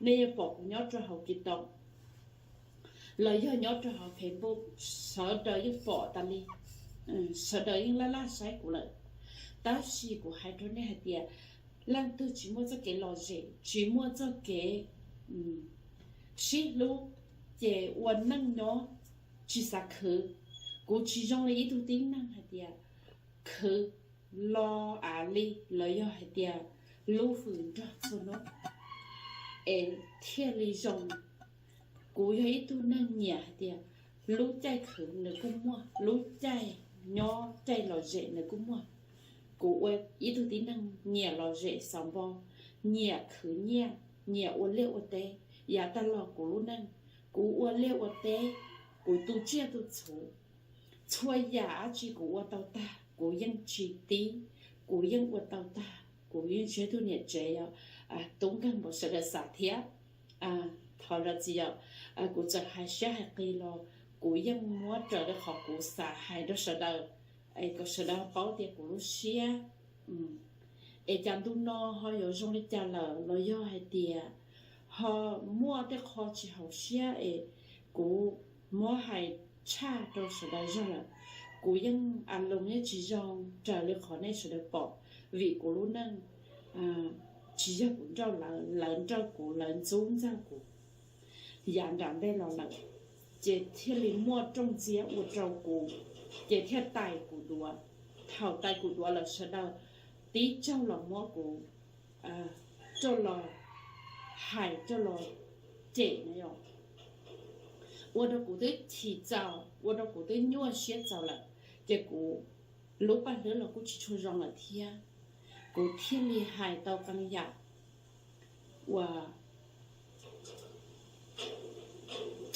nej yeej pom kuv nyob rau hauv TikTok los yog nyob rau hauv Facebook, sawv daws yeej pom tas li, sawv daws yeej laj laj saib kuv lawm. Tab sis kuv hais rau nej hais tias leej twg tsis muaj txoj kev lom zem, tsis muaj txoj kev sib hlub, ces ua neej nyob tsis xav khwv. Kuv tsis zoo li ib tug tib neeg hais tias khwv lo av li los yog hais tias lub hws nrog txhua hnub es thiaj li zoo. Kuv yog ib tug neeg nyiam hais tias lub caij khwv nws kuj muaj, lub caij nyob caij lom zem nws kuj muaj. Kuv ua ib tug tib neeg nyiam lom zem xauv npo, nyiam khwv nyiaj, nyiam ua liaj ua teb. Yav tag los kuv lub neej, kuv ua liaj ua teb, kuv tu tsiaj tu txhuv, txhua yam dab tsi kuv ua tau tag, kuv yeej tsis tib, kuv yeej ua tau tag, kuv yeej tsis yog tug niam tsev tub nkeeg npaum sawv daws xav thiab. Thov zam txim yom, kuv txawm hais siab hais qis los kuv yeej muab raws li qhov kuv xav hais rau sawv daws, es kom sawv daws paub tias kuv lub siab es cas ntu no ho yuav zoo li cas lawm los yog hais tias ho muaj tej qho tsis haum siab es kuv muab hais tshaj rau sawv daws zog lawm. Kuv yeej a loos yeej tsis zoo raws li qhov nej sawv daws pom, vim kuv lub neej tsis yog kuv nrauj lawv, lawv nrauj kuv, lawv ntxub ntxaug kuv yav nram ntej los lawm, ces thiaj li muaj rooj ntxiab ua rau kuv, ces thiaj tais kuv duav. Thaum tais kuv duav lawm sawv daws tib tsaug los muab kuv rau los hais rau los cem na yom, ua rau kuv twb chim txaus, ua rau kuv twb nyuaj siab txaus lawm, ces kuv lub paj hlwb los kuj tsis tshua zoo lawm thiab. Kuv thiaj li hais tau qee yam uas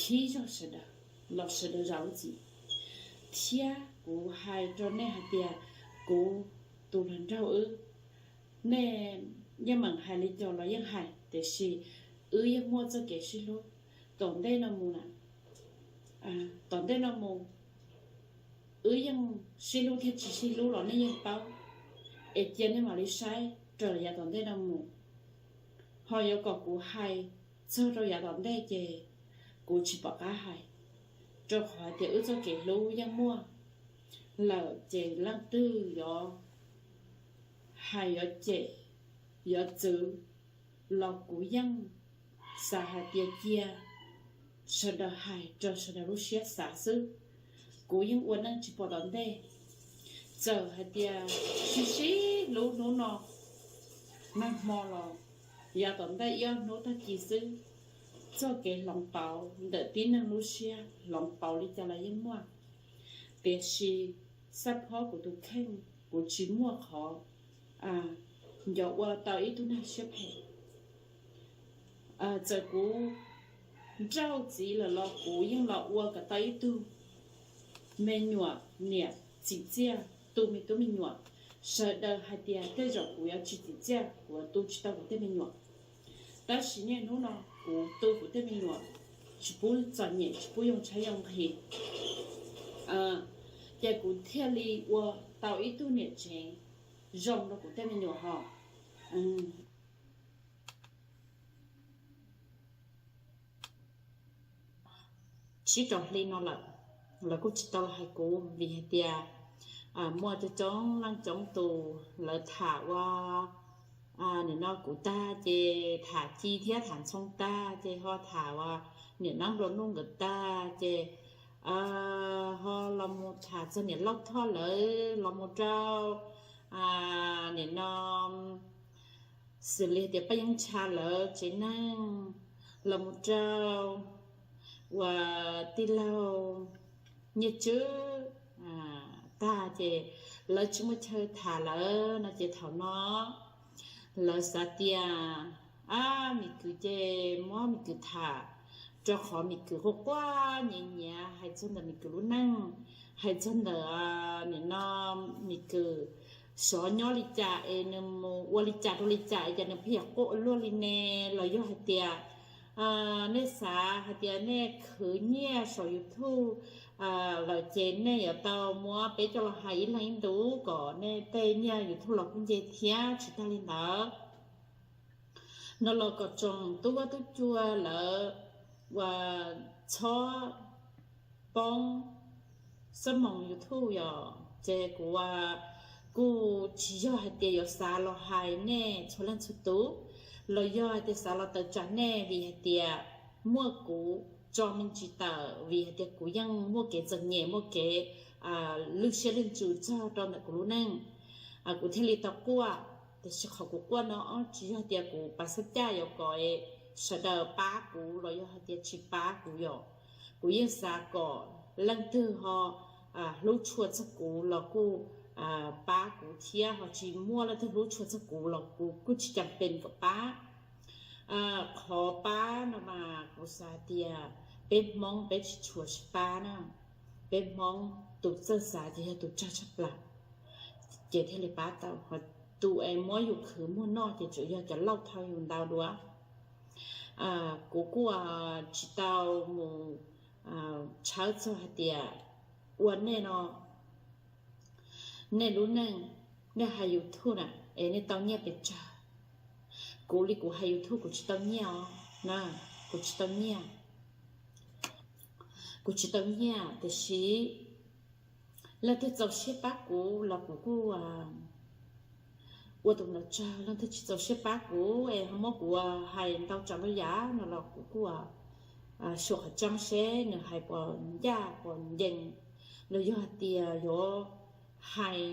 khib zog sawv daws los sawv daws zam lub txim. Thiab kuv hais rau nej hais tias kuv tus hluas nraug wb, nej yeej meem hais li cas los yeej hais, tiam sis wb yeej muaj txoj kev sib hlub. Tom ntej no mus na, tom ntej no mus wb yeej sib hlub thiab tsis sib hlub los nej yeej paub, es cia nej mam li saib raws yav tom ntej no mus. Ho yuav kom kuv hais txog rau yav tom ntej ces kuv tsis pom qab hais, rau qhov hais tias wb txoj kev hlub yeej muaj lawm ces leej twg yuav hais yuav cem yuav txwv los kuv yeej xav hais tias cia sawv daws hais raws sawv daws lub siab xav xwb. Kuv yeej ua neej tsis pom tom ntej, txawm hais tias sib sib hlub hnub no, nag hmo los yav tom ntej ib ob hnub tag kis xwb, txoj kev hloov pauv ntawm tib neeg lub siab hloov pauv li cas los yeej muaj. Tiam sis xab phob kuv tus kheej, kuv tsis muaj qhov nco ua tau ib tug neeg siab phem. Txawm kuv nrauj txiv lawm los kuv yeej los ua kom tau ib tug me nyuam niam txim txiaj tu me tub me nyuam. Sawv daws hais tias tej zaum kuv yuav tsis txim txiaj, kuv tu tsis tau kuv tej me nyuam. Tab sis niaj hnub no kuv tu kuv tej me nyuam tsis pub txom nyem, tsis pub yoo tshaib yoo nqhis, ces kuv thiaj li ua tau ib tug niam tsev zoo rau kuv tej me nyuam ho. Tsib rau hli no lawm, lawv kuj tsis tau los hais kuv vim hais tias muaj coob coob leej coob tus lawv tham ua nim no kuv tag ces tham ci thiab tham ntxhoo tag ces ho tham ua niam nab nplua nuj nkawd tag ces ho los mus tham txog niam Lauj Thoj lawv los mus rau nim no xws li tias Paj Yeeb Ntsha lawv tsev neeg los mus rau uas tij laug Nyiaj Tswb tag ces lawv tsis muaj chaw tham lawm no ces thaum no lawv xav tias ab Mim Kwm ces muab Mim Kwm tham, rau qhov Mim Kwm quaj quaj nyiav nyiav hais txog ntawm Mim Kwm lub neej, hais txog ntawm nim no Mim Kwm sov nyob li cas es nws mus ua li cas rau li cas es cas nws pheej yuav quaj ua luaj li ne, los yog hais tias nej xav hais tias nej khwv nyiaj saum YouTube lawm ces nej yuav tau muab peb coj los hais ib leeg ib ntus kom nej tej nyiaj YouTube los kuj nce thiab tsis tag li ntawd. No los kom tsoom tub vaj tub cua lawv ua txhob poob xab moos YouTube yom, ces kuv kuj tsis yog hais tias yuav xav los hais nej txhua leej txhua tus, los yog hais tias xav los tawm tsam nej vim hais tias muaj kuv tso me ntsis tawm, vim hais tias kuv yeej muaj kev txom nyem muaj kev lwj siab lwj ntsws txog rau ntawm kuv lub neej, kuv thiaj li tau quaj. Tiam sis qhov kuv quaj no tsis yog tias kuv pav xab caj yuav kom sawv daws pab kuv los yog hais tias tsis pab kuv yom. Kuv yeej xav kom leej twg ho hlub tshua txog kuv los kuj pab kuv thiab, ho tsis muaj leej twg hlub tshua txog kuv los kuv kuj tsis cas pes kom pab. Qhov pab no mas kuv xav tias peb Hmoob peb tsis tshua sib pab na. Peb Hmoob tus txawj xav ces yog tus tsawg tshaj plaws, ces thiaj li pab tau. Ho tus es muab yus khwv muag noj ces tsuas yog cov laus thau yus ntau dua. Kuv kuj tsis tau mus tshawb txog hais tias ua nej no, nej lub neej, nej hais YouTube na es nej tau nyiaj pes tsawg. Kuv li kuv hais YouTube kuv tsis tau nyiaj os na, kuv tsis tau nyiaj, kuv tsis tau nyiaj. Tiam sis leej twg txaus siab pab kuv los kuv kuj ua tus ntawd tsawg, leej twg tsis txaus siab pab kuv es ho muab kuv hais ntau tsav ntau yam no los kuv kuj xyuas qhov tseeb seb nws hais puas ncaj puas ncees, los yog hais tias yuav hais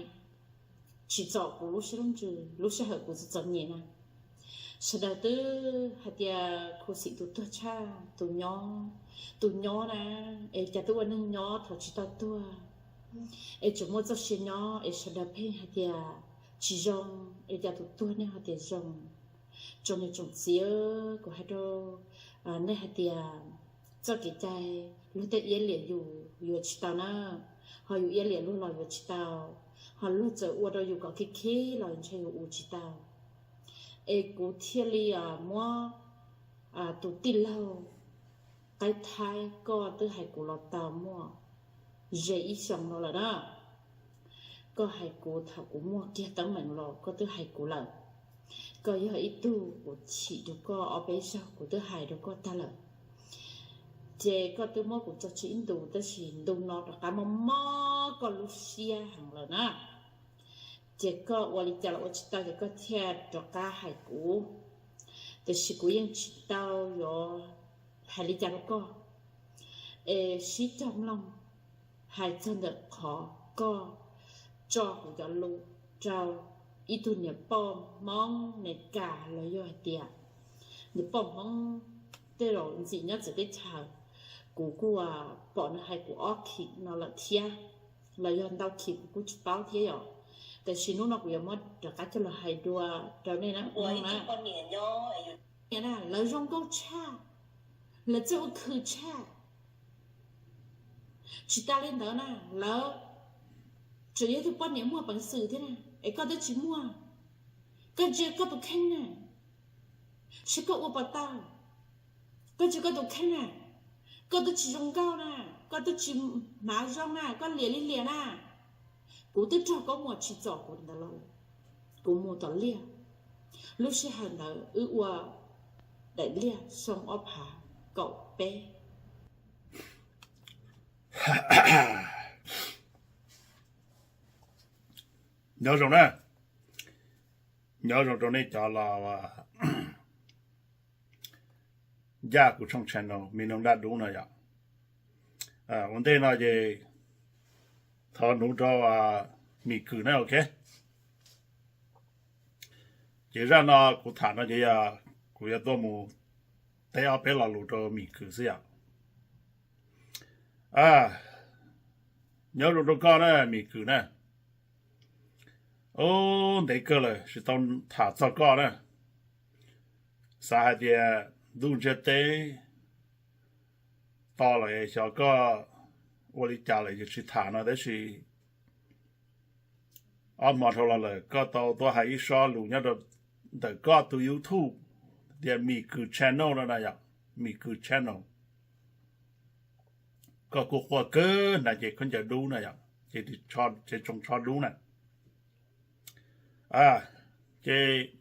tsim txom kuv lub siab lub ntsws lub sij hawm kuv txom txom nyem na. Sawv daws twb hais tias khuv xim tus tuag tshaj tus nyob, tus nyob na, es cas twb ua neeg nyob thaum tsis tau tuag, es tseem muaj txoj sia nyob es sawv daws pheej hais tias tsis zoo, es cas tus tuag nej ho tias zoo. Tsoom niam tsoom txiv, kuv hais rau nej hais tias txoj kev cai luag tej iab liam yus yuav tsis tau na, ho yus iab liam luag los yuav tsis tau, ho luag txawm ua rau yus kom khib khib los ntshe yus ua tsis tau. Es kuv thiaj li muab tus tij laug qaib thaib koj twb hais kuv los tau muaj ze ib xyoos no lawm na. Koj hais kuv thaum kuv muaj kiag teeb meem los koj twb hais kuv lawm. Koj yog ib tug kuv chim rau koj ob peb zaug kuv twb hais rau koj tag lawm. Ces koj twb muab kuv tso tseg ib ntus tab sis ntu no rov qab mob mob koj lub siab heev lawm na. Ces koj ua li cas los ua tsis tau ces koj thiaj rov qab hais kuv. Tiam sis kuv yeej tsis tau yuav hais li cas rau koj, es sib cog mloog hais txog ntawm qhov koj tso kuv cov lus rau ib tug niam poj Hmoob Meskas los yog hais tias niam poj Hmoob tej zaum ntxim nyob txawv teb chaws. Kuv kuj pom nws hais kuv ob khim no lawm thiab, los yog ntau khim kuv kuj tsis paub thiab yom. Tiam sis hnub no kuv yuav muab rov qab coj los hais dua rau nej na. Lawv zoo nkauj tshaj, lawv txawj ua khw tshaj. Tsis tas li ntawd na, lawv tseem yog tus poj niam muaj peev xwm thiab na, es koj twb tsis muaj. Koj ntsia koj tus kheej na, seb koj ua puas tau. Koj ntsia koj tus kheej na, koj twb tsis zoo nkauj na, koj twb tsis hnav zoo na, koj liam li liam na. Kuv twb raug koob muas tsim txom kuv ntawd los, kuv mus tom liaj. Lub sij hawm ntawd wb ua daim liaj xyoo ob phav kaum peb. Nyob zoo na, nyob zoo rau nej cov los ncaj kuv tshooj channel Me Noog Daj Dub no yom. Ua ntej no ces thov nuv rau Mim Kwm na, ok. Ces zaj no kuv tham no ces yog kuv yuav tuaj mus teb ob peb lo lus rau Mim Kwm xwb yom. Nyob zoo rau koj na Mim Kwm na. Ub, ntev kawg lawm tsis tau tham txog koj na. Xav hais tias ntuj ntiaj teb to lawm xyov koj ua li cas lawm ces tsis tham no tab sis ob hmo dhau los lawm koj tau tuaj hais ib sob lus nyob rau ntawm koj tus YouTube tias Mim Kwm Channel no na yom, Mim Kwm Channel. Koj kuj quaj kawg na ces khaub ncaws dub na yom, ces tsoos tsho dub na. Ces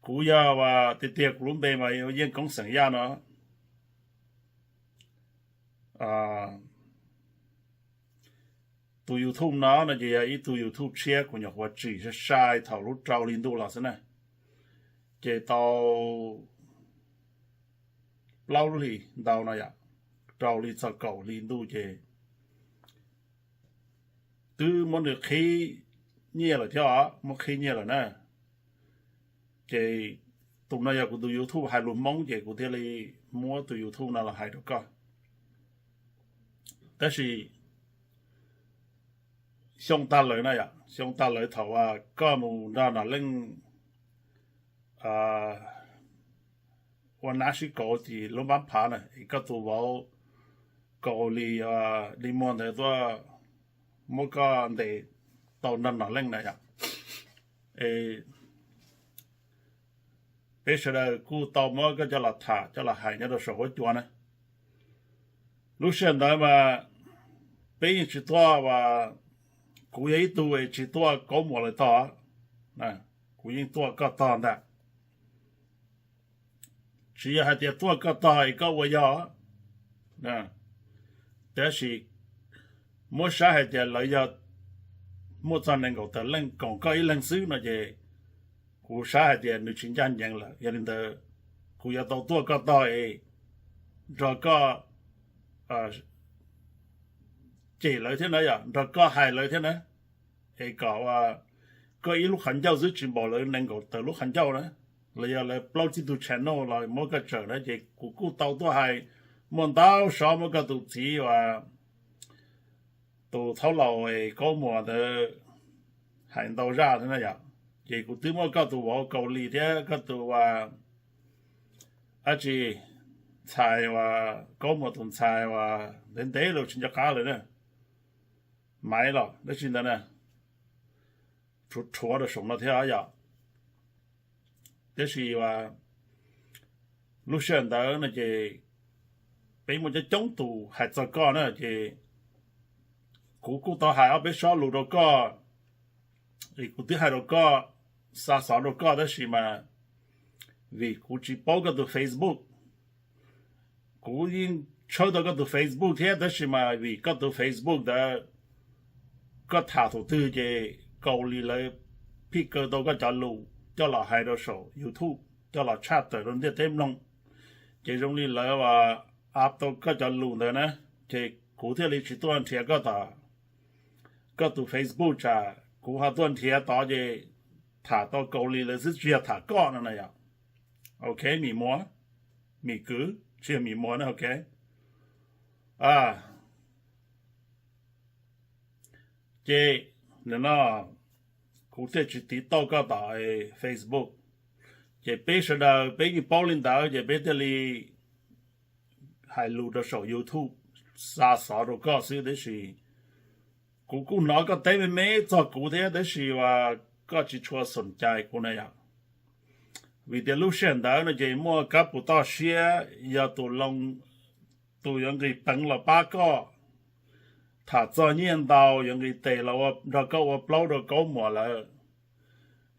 Kuv yog tiag tiag kuv lub npe mas Yeej Koob xeem Yaj no. Tus YouTube no no ces yog ib tug YouTube tshiab kuv nyuam qhuav tsim sai sai thaum lub rau hli ntuj los xwb na. Ces tau plaub hlis ntau no yom, rau hli txog kaum hli ntuj ces twb muab nws qhib nyiaj lawm thiab os, muab qhib nyiaj lawm na. Ces tus no yog kuv tus YouTube hais lus Hmoob ces kuv thiaj li muab tus YouTube no los hais rau koj. Tab sis xyoo tag lawm na yom, xyoo tag lawm thaum koj mus nrog Nom Leej ua nab sib kauv tim lub npab phav na, es koj tus vauv Kaus Lis, Lis Muag ntawd tuaj muab koj ntes tau nrog Nom Leej na yom. Peb sawv daws kuj tau muab koj coj los tham coj los hais nyob rau saum huab cua na. Lub sij hawm ntawd mas peb yeej tsis tuaj, kuv yog ib tug es tsis tuaj Kaub Muas lawv tog, kuv yeej tuaj koj tog ntag. Tsis yog hais tias tuaj koj tog es koj ua yog, tab sis muab saib hais tias lawv yog muaj txog nees nkaum tawm leej koom koj ib leeg xwb no ces kuv saib hais tias nws tsis ncaj ncees lawm. Yog li ntawd kuv yuav tau tuaj koj tog es nrog koj cem lawv thiab na yom, nrog koj hais lawv thiab na, es kom koj ib lub qhov ncauj xwb tsis npaum lawv nees nkaum tawm lub qhov ncauj na, los yog lawv plaub tsib tug channel los muab koj tsawm na. Ces kuv kuj tau tuaj hais muaj ntau sov muab koj tus txiv uas tus thaub laus Kaub Muas ntawd hais ntau zaj thiab na yom. Ces kuv twb muab koj tus vauv Kaus Lis thiab koj tus uas dab tsi ntxhais uas Kaub Muas tus ntxhais uas ntev ntev los tsis nco qab lawm na, Maiv los dab tsi ntawd na, rhuav rhuav rau saum no thiab yom. Tab sis lub sij hawm ntawd no ces peb muaj coob coob tus hais txog koj na ces kuv kuj tau hais ob peb sob lus rau koj, es kuv twb hais rau koj, xa xov rau koj tab sis mas vim kuv tsis paub koj tus Facebook, kuv yeej tshawb tau koj tus Facebook thiab tab sis mas vim koj tus Facebook ntawd koj tham thaum twg ces Kaus Lis lawv phij kaw tau koj cov lus coj los hais rau saum YouTube, coj los tshaj tawm rau ntiaj teb mloog, ces zoo li lawv up tau koj cov lus ntawd na, ces kuv thiaj li tsis tuaj nrhiav koj tom koj tus Facebook tsam kuv ho tuaj nrhiav tod ces tham tau Kaus Lis lawv xwb tsis yog tham koj no na yom. Ok, mim muas, mim kwv, tsis yog mim muas na, ok. Ces nim no kuv thiaj tsis tiv tauj koj tom Facebook, ces peb sawv daws peb yeej paub li ntawd ces peb thiaj li hais lus rau saum YouTube xa xov rau koj xwb tab sis kuv kuj hnov koj teb me me txog kuv thiab tab sis uas koj tsis tshua xoom cai kuv na yom. Vim tias lub sij hawm ntawd no ces muaj kab pus toj siab yog tus loo, tus yuav nqis peev los pab koj, tham txog nyiaj ntau yuav nqis tes los nrog koj ua plaub rau Kaub Muas lawm.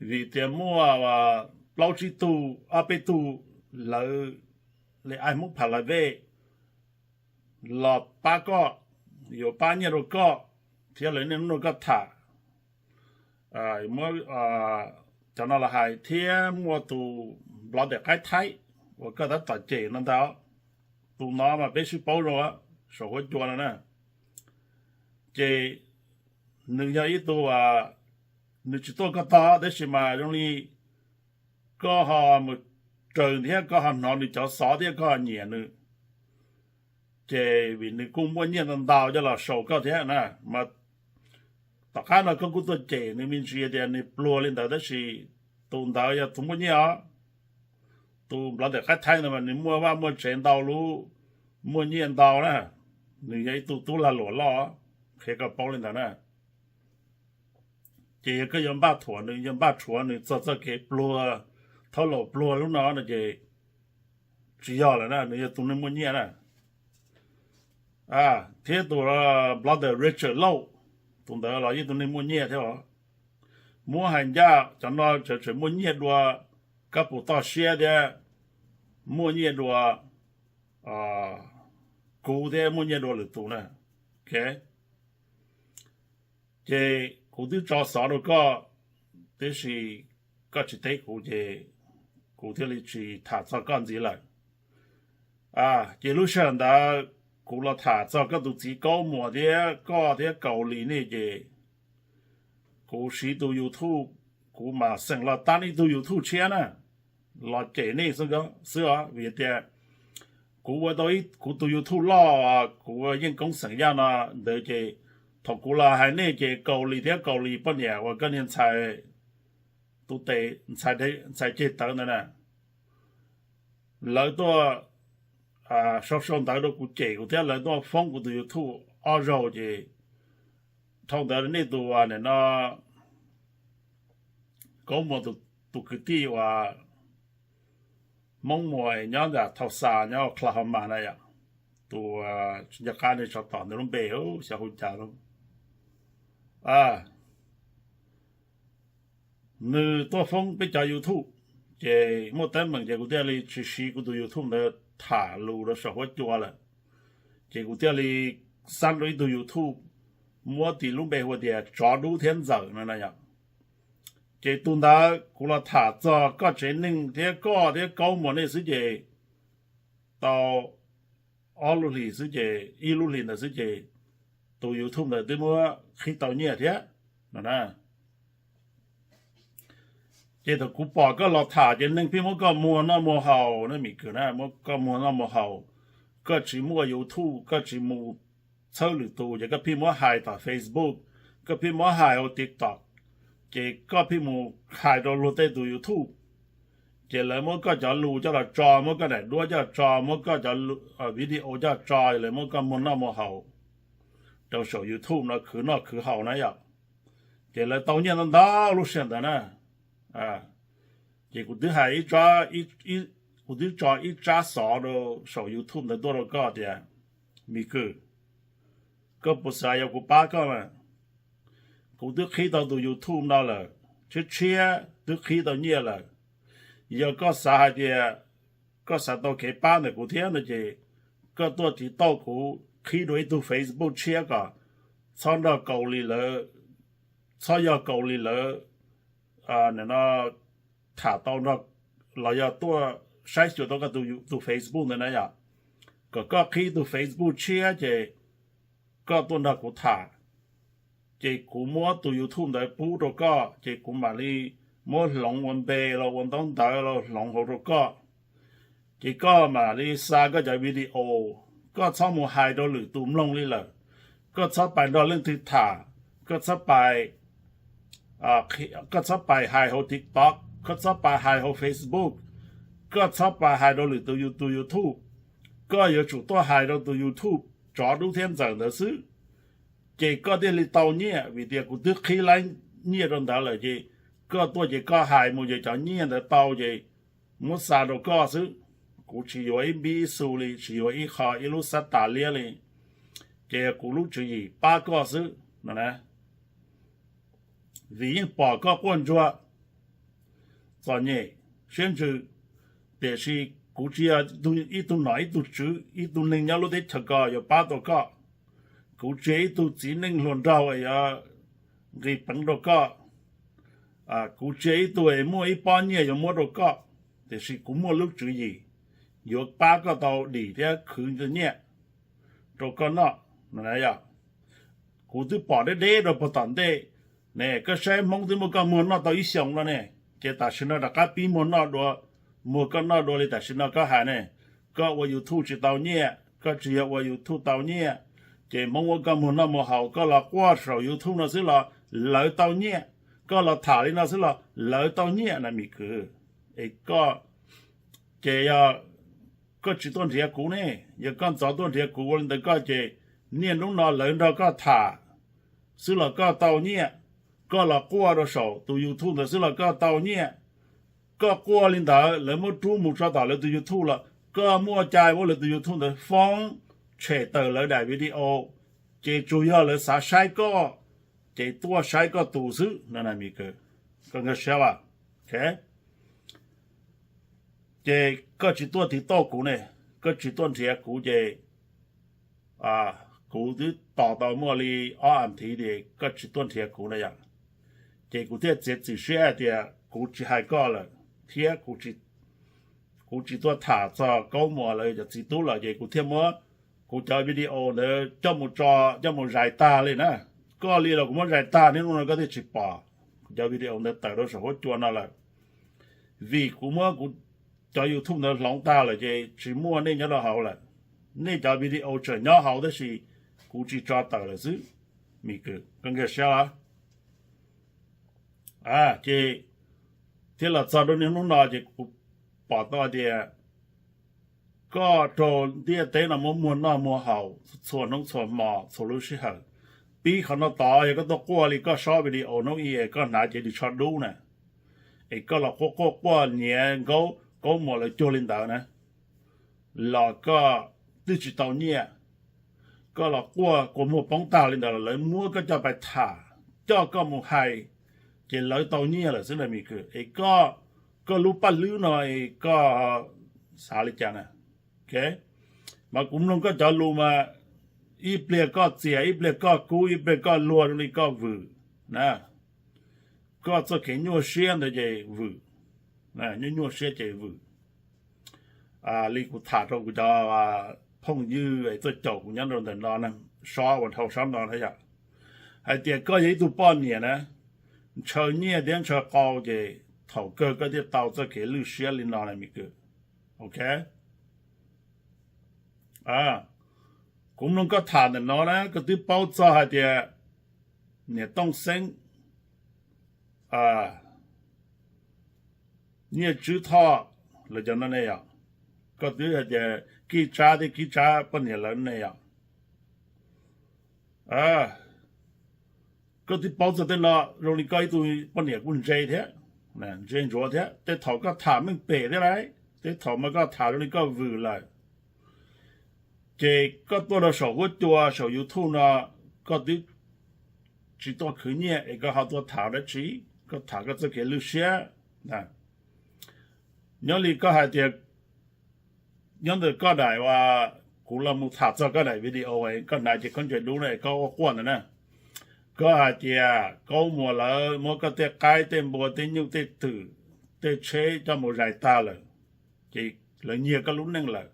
Vim tias muaj plaub tsib tug ob peb tug lawv li ai Hmoob Pha La Vej los pab koj, yuav pab nyiaj rau koj, thiab lawv niaj hnub nrog koj tham, muab cov no los hais thiab muaj tus nplov ntawm qaib Thaib uas koj tab tom cem no ntag, tus no mas peb sib paub zoo saum huab cua no na. Ces nws yog ib tug, nws tsis tuaj koj tog tab sis mas zoo li koj ho mus raws thiab koj ho hnov nws cov xov thiab koj ho nyiam nws, ces vim nws kuj muaj nyiaj ntau ntau coj los sau koj thiab na, mas tom qab no koj kuj tuaj cem nws me ntsis tias nws pluag li ntawd tab sis tus ntawd yog tus muaj nyiaj os. Tus nplov ntawm qaib Thaib ntawd mas nws muaj vaj muaj tsev ntau lub, muaj nyiaj ntau na, nws yog ib tug tub lag luam loj, qhia koj paub li ntawd na. Ces yog koj yuav npaj thuam nws, yuav npaj rhuav nws txog txoj kev pluag, thaub laus pluag lub no no ces tsis yog lawm na, nws yog tus neeg muaj nyiaj na. Thiab tus brother Richard Lauj, tus ntawd los yeej tus neeg muaj nyiaj thiab os. Muab hais ncaj cov no tseem muaj nyiaj dua koj puas toj siab thiab muaj nyiaj dua kuv thiab muaj nyiaj dua lwm tus na? Ces kuv twb tso xov rau koj, tiam sis koj tsis teb kuv ces kuv thiaj li tsis tham txog koj ntxiv lawm. Ces lub sij hawm ntawd kuv los tham txog koj tus txiv Kaub Muas thiab koj thiab Kaus Lis nej ces kuv siv tus YouTube, kuv mam xeem los tab ib tug YouTube tshiab na, los cem nej xwb os, vim tias kuv ua tau kuv tus YouTube loj, kuv ua yeej koob xeem yaj no ntawd ces thaum kuv los hais nej ces Kaus Lis thiab Kaus Lis poj niam uas koj niag ntxhais, tus tes ntxhais ceg tawv ntawd na, lawv tuaj sau sau ntawv rau kuv cem kuv thiab lawv tuaj foob kuv tus YouTube ob zaug ces dhau ntawd nej tus nim no Kaub Muas tus kwv tij uas Hmoob Muas nyob ntawm Tulsa nyob Oklahoma na yom, tus tsis nco qab nws tsov tom nws lub npe xyov hu cas lawm, nws tuaj foob peb cov YouTube ces muaj teeb meem ces kuv thiaj li tsis siv kuv tus YouTube ntawd tham lus rau saum huab cua lawm. Ces kuv thiaj li xab rau ib tug YouTube muab tis lub npe hu tias Tsov Dub thiab Ntxawm no na yom. Ces tus ntawd kuv los tham txog koj tsev neeg thiab koj thiab Kaub Muas nej xwb ces tau ob lub hlis xwb ces ib lub hlis ntawd xwb ces tus YouTube ntawd twb muab qhib tau nyiaj thiab no na. Ces thaum kuv pom koj los tham ces neeg pheej muab koj muag noj muag haus na Mim Kwm na, muab koj muag noj muag haus. Koj tsis muaj YouTube, koj tsis mus txhawb lwm tus ces koj pheej muab hais tom Facebook, koj pheej muab hais hauv TikTok, ces koj pheej mus hais rau luag tej tus YouTube. Ces lawv muab koj cov lus coj los tso, muab koj daim duab coj los tso, muab koj cov video coj los tso, lawv muab koj muag noj muag haus rau saum YouTube no khwv noj khwv haus na yom. Ces lawv tau nyiaj ntau ntau lub sij hawm ntawd na. Ces kuv twb hais, kuv twb tso ib tsab xov rau saum YouTube ntawd tuaj rau koj tias, Mim Kwm, koj puas xav yuav kuv pab koj mas? Kuv twb qhib tau tus YouTube no lawm, tshiab tshiab twb qhib tau nyiaj lawm. Yog koj xav hais tias koj xav tau kev pab ntawm kuv thiab no ces koj tuaj tiv tauj kuv qhib dua ib tug Facebook tshiab kom txhob nrog Kaus Lis lawv, txhob yog Kaus Lis lawv tham tau nrog los yog tuaj saib xyuas tau koj tus Facebook ntawd na yom. Kom koj qhib tus Facebook tshiab ces koj tuaj nrog kuv tham, ces kuv muab tus YouTube ntawd pub rau koj ces kuv mam li muab hloov ua npe los ua ntaub ntawv los hloov hauv rau koj. Ces koj mam li xa koj cov video, koj txhob mus hais rau lwm tus mloog li lawm. Koj txhob pais nrog leej twg tham, koj txhob pais, koj txhob pais hais hauv TikTok, koj txhob pais hais hauv Facebook, koj txhob pais hais rau lwm tus YouTube. Koj yuav tsum tuaj hais rau tus YouTube Tsov Dub thiab Ntxawm ntawd xwb, ces koj thiaj li tau nyiaj, vim tias kuv twb qhib laib nyiaj rau ntawd lawm ces koj tuaj ces koj hais mus ces cov nyiaj ntawd tau ces muab xa rau koj xwb. Kuv tsis yuav ib npib ib xu li, tsis yuav ib qho ib lub xab tas liab li, ces kuv lub tswv yim pab koj xwb no na. Vim yeej pom koj quaj ntsuag, txom nyem, siab ntsws, tiam sis kuv tsis yog ib tug nom ib tug tswv, ib tug neeg nyob lub teb chaws ko yuav pab tau koj. Kuv tsis yog ib tug txiv neej hluas nraug yuav nqis peev rau koj. Kuv tsis yog ib tug muaj ib pob nyiaj yuav muab rau koj, tiam sis kuv muaj lub tswv yim yuav pab koj tau dim thiab khwv nyiaj rau koj noj. Kuv twb pom deb deb rau puag tom ntej ne, koj saib Hmoob twb muab koj muag noj tau ib xyoos no ne, ces tam sim no rov qab pib muag noj dua, muag koj noj dua li tam sim no koj hais ne. Koj ua YouTube tsis tau nyiaj, koj tsis yog ua YouTube tau nyiaj, ces Hmoob muab koj muag noj muag haus, koj los quaj saum YouTube no xwb los lawv tau nyiaj, koj los tham li no xwb los lawv tau nyiaj na Mim Kwm. Es koj, ces yog koj tsis tuaj nrhiav kuv ne, yog koj ntxov tuaj nrhiav kuv ua li ntawd koj ces niaj hnub no lawv nrog koj tham xwb los koj tau nyiaj, koj los quaj rau saum tus YouTube ntawd xwb los koj tau nyiaj. Koj quaj li ntawd lawv muab rub mus tso tom lawv tus YouTube los koj muaj cai muab lawv tus YouTube ntawd foob, tshem tawm lawv daim video, ces tsuas yog lawv xav saib koj, ces tuaj saib koj tus xwb no na Mim Kwm. Koj nkag siab as? Ok. Ces koj tsis tuaj tiv tauj kuv ne, koj tsis tuaj nrhiav kuv ces kuv twb tos tau muaj li ob as thiv ces koj tsis tuaj nrhiav kuv na yom. Ces kuv thiaj txiav txim siab hais tias kuv tsis hais koj lawm, thiab kuv tsis tuaj tham txog Kaub Muas lawv cov txiv tub lawm, ces kuv thiaj muab kuv cov video ntawd coj mus tso, coj mus zais tag li na. Koj li los kuv muab zais tag, niaj hnub no koj thiaj tsis pom kuv cov video ntawd tawm rau saum huab cua no lawm. Vim kuv muab kuv cov YouTube ntawd hloov tag lawm ces tsis muaj nej nyob rau hauv lawm. Nej cov video tseem nyob hauv tab sis kuv tsis tso tawm lawm xwb. Mim Kwm, koj nkag siab los? Ces thiab los txog rau niaj hnub no ces kuv pom tau tias koj raug ntiaj teb no muab muag noj muag haus txhua hnub txhua hmo txhua lub sij hawm. Pib qhov no tod yog koj tuaj quaj li koj sob video hnub ib es koj hnav cev ris tsho dub na, es koj los quaj quaj quaj nyiav Nkaub, Kaub Muas lawv cuag li ntawd na, los koj twb tsis tau nyiaj. Koj los quaj kua muag poob tag li ntawd los lawv muab koj coj pais tham, coj koj mus hais, ces lawv tau nyiaj lawm xwb na Mim Kwm. Es koj, koj lub paj hlwb no es koj xav li cas na? Mas kuv mloog koj cov lus mas ib pliag koj txias, ib pliag koj kub, ib pliag koj luag zoo li koj vwm na. Koj txoj kev nyuaj siab ntawd ces vwm, nyuaj nyuaj siab ces vwm. Li kuv tham rau kuv cov phooj ywg es tuaj caum kuv nyob rau ntawm no, sob uas dhau sab no na yom, hais tias koj yog ib tug poj niam na, ntshaw nyiaj thiab ntshaw qau ces thaum kawg koj thiaj tau txoj kev lwj siab li no na Mim Kwm. Ok, kuv mloog koj tham ntawm no na, koj twb paub txog hais tias niam Tooj Xeeb, Nyiaj Tswb Thoj, lawv cov no ne yom, koj twb hais tias Kib Tsab thiab Kib Tsab poj niam lawv ne yom. Koj twb paub txog tej no, zoo li koj ib tug poj niam kuj ntse thiab, ntse ntsuav thiab. Tej thaum koj tham meej pem thiab lauj, tej thaum mas koj tham zoo li koj vwm lawm. Ces koj tuaj rau saum huab cua saum YouTube no, koj twb tsis tuaj khwv nyiaj es koj ho tuaj tham dab tsi? Koj tham koj txoj kev lwj siab. Nyob li koj hais tias, nyob ntawm koj daim uas kuv los mus tham txog koj daim video koj hnav cev khaub ncaws dub na, koj ua quaj ntawd na, koj hais tias Kaub Muas lawv muab koj tej qaib tej npua tej nyuj tej twm tej tsheb coj mus zais tag lawm, ces lawv nyiag koj lub neej lawm.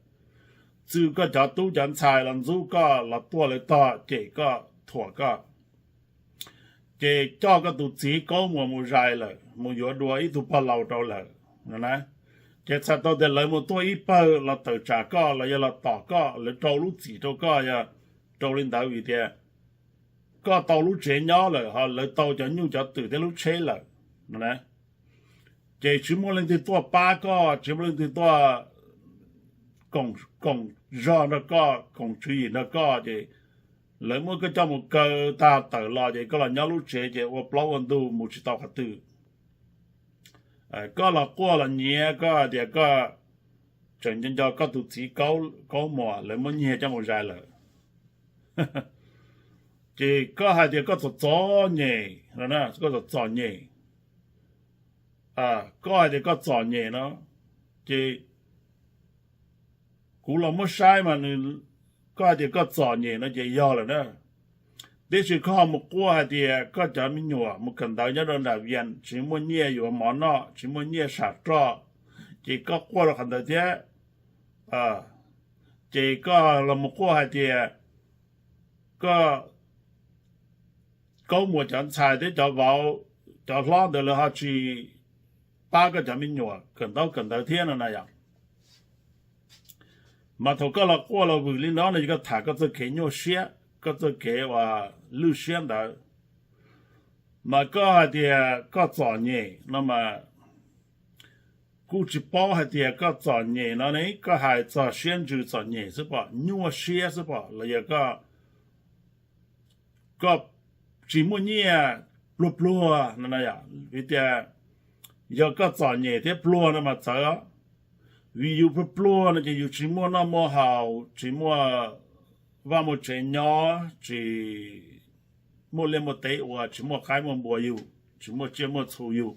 Txwm koj cov tub cov ntxhais los ntxub koj, los tuaj lawv tog cem koj, thuam koj, ces coj koj tus txiv Kaub Muas mus zais lawm, mus yuav dua ib tug pog laus rau lawm no na. Ces txhais tau tias lawv mus tuaj ib pawg los tawm tsam koj los yog los tom koj, lawv rau lub txim rau koj yog rau li ntawd vim tias koj tau lub tsev nyob lawm, ho lawv tau cov nyuj cov twm thiab lub tsheb lawm no na. Ces tsis muaj leej twg tuaj pab koj, tsis muaj leej twg tuaj koom zog nrog koj, koom tswv yim nrog koj, ces lawv muab koj coj mus kaw tag tawm los ces koj los nyob lub tsev ces ua plaub ua ntug mus tsis tau qhov twg. Koj los quaj los nyiav, koj hais tias koj tseem nco nco koj tus txiv Kaub Muas lawv muab nyiag coj mus zais lawm. Ces koj hais tias koj txom txom nyem, koj txom txom nyem, koj hais tias koj txom nyem no, ces kuv los muab saib mas nws, koj hais tias koj txom nyem no ces yog lawm na. Tiam sis koj ho mus quaj hais tias koj cov me nyuam mus kawm ntawv nyob rau nram Vias tsis muaj nyiaj yuav mov noj, tsis muaj nyiaj sam roj, ces koj quaj rau qhov ntawd thiab. Ces koj los mus quaj hais tias koj, Kaub Muas cov ntxhais thiab cov vauv, cov hlob ntawd lawv ho tsis pab koj cov me nyuam kawm ntaub kawm ntawv thiab no na yom. Mas thaum koj los quaj los vwm li no no ces koj tham koj txoj kev nyuaj siab, koj txoj kev uas lwj siab ntawd. Mas koj hais tias koj txom nyem no mas kuj tsis paub hais tias koj txom nyem no ne, koj hais txog siab ntsws txom nyem xwb pom, nyuaj siab xwb pom, los yog koj, koj tsis muaj nyiaj pluag pluag no na yom. Vim tias yog koj txom nyem thiab pluag no mas txawv, vim yus pluag pluag no ces yus tsis muaj noj muaj haus, tsis muaj vaj muaj tsev nyob, tsis muaj liaj muaj teb ua, tsis muaj qaib muaj npua yug, tsis muaj tsiaj muaj txhu yug.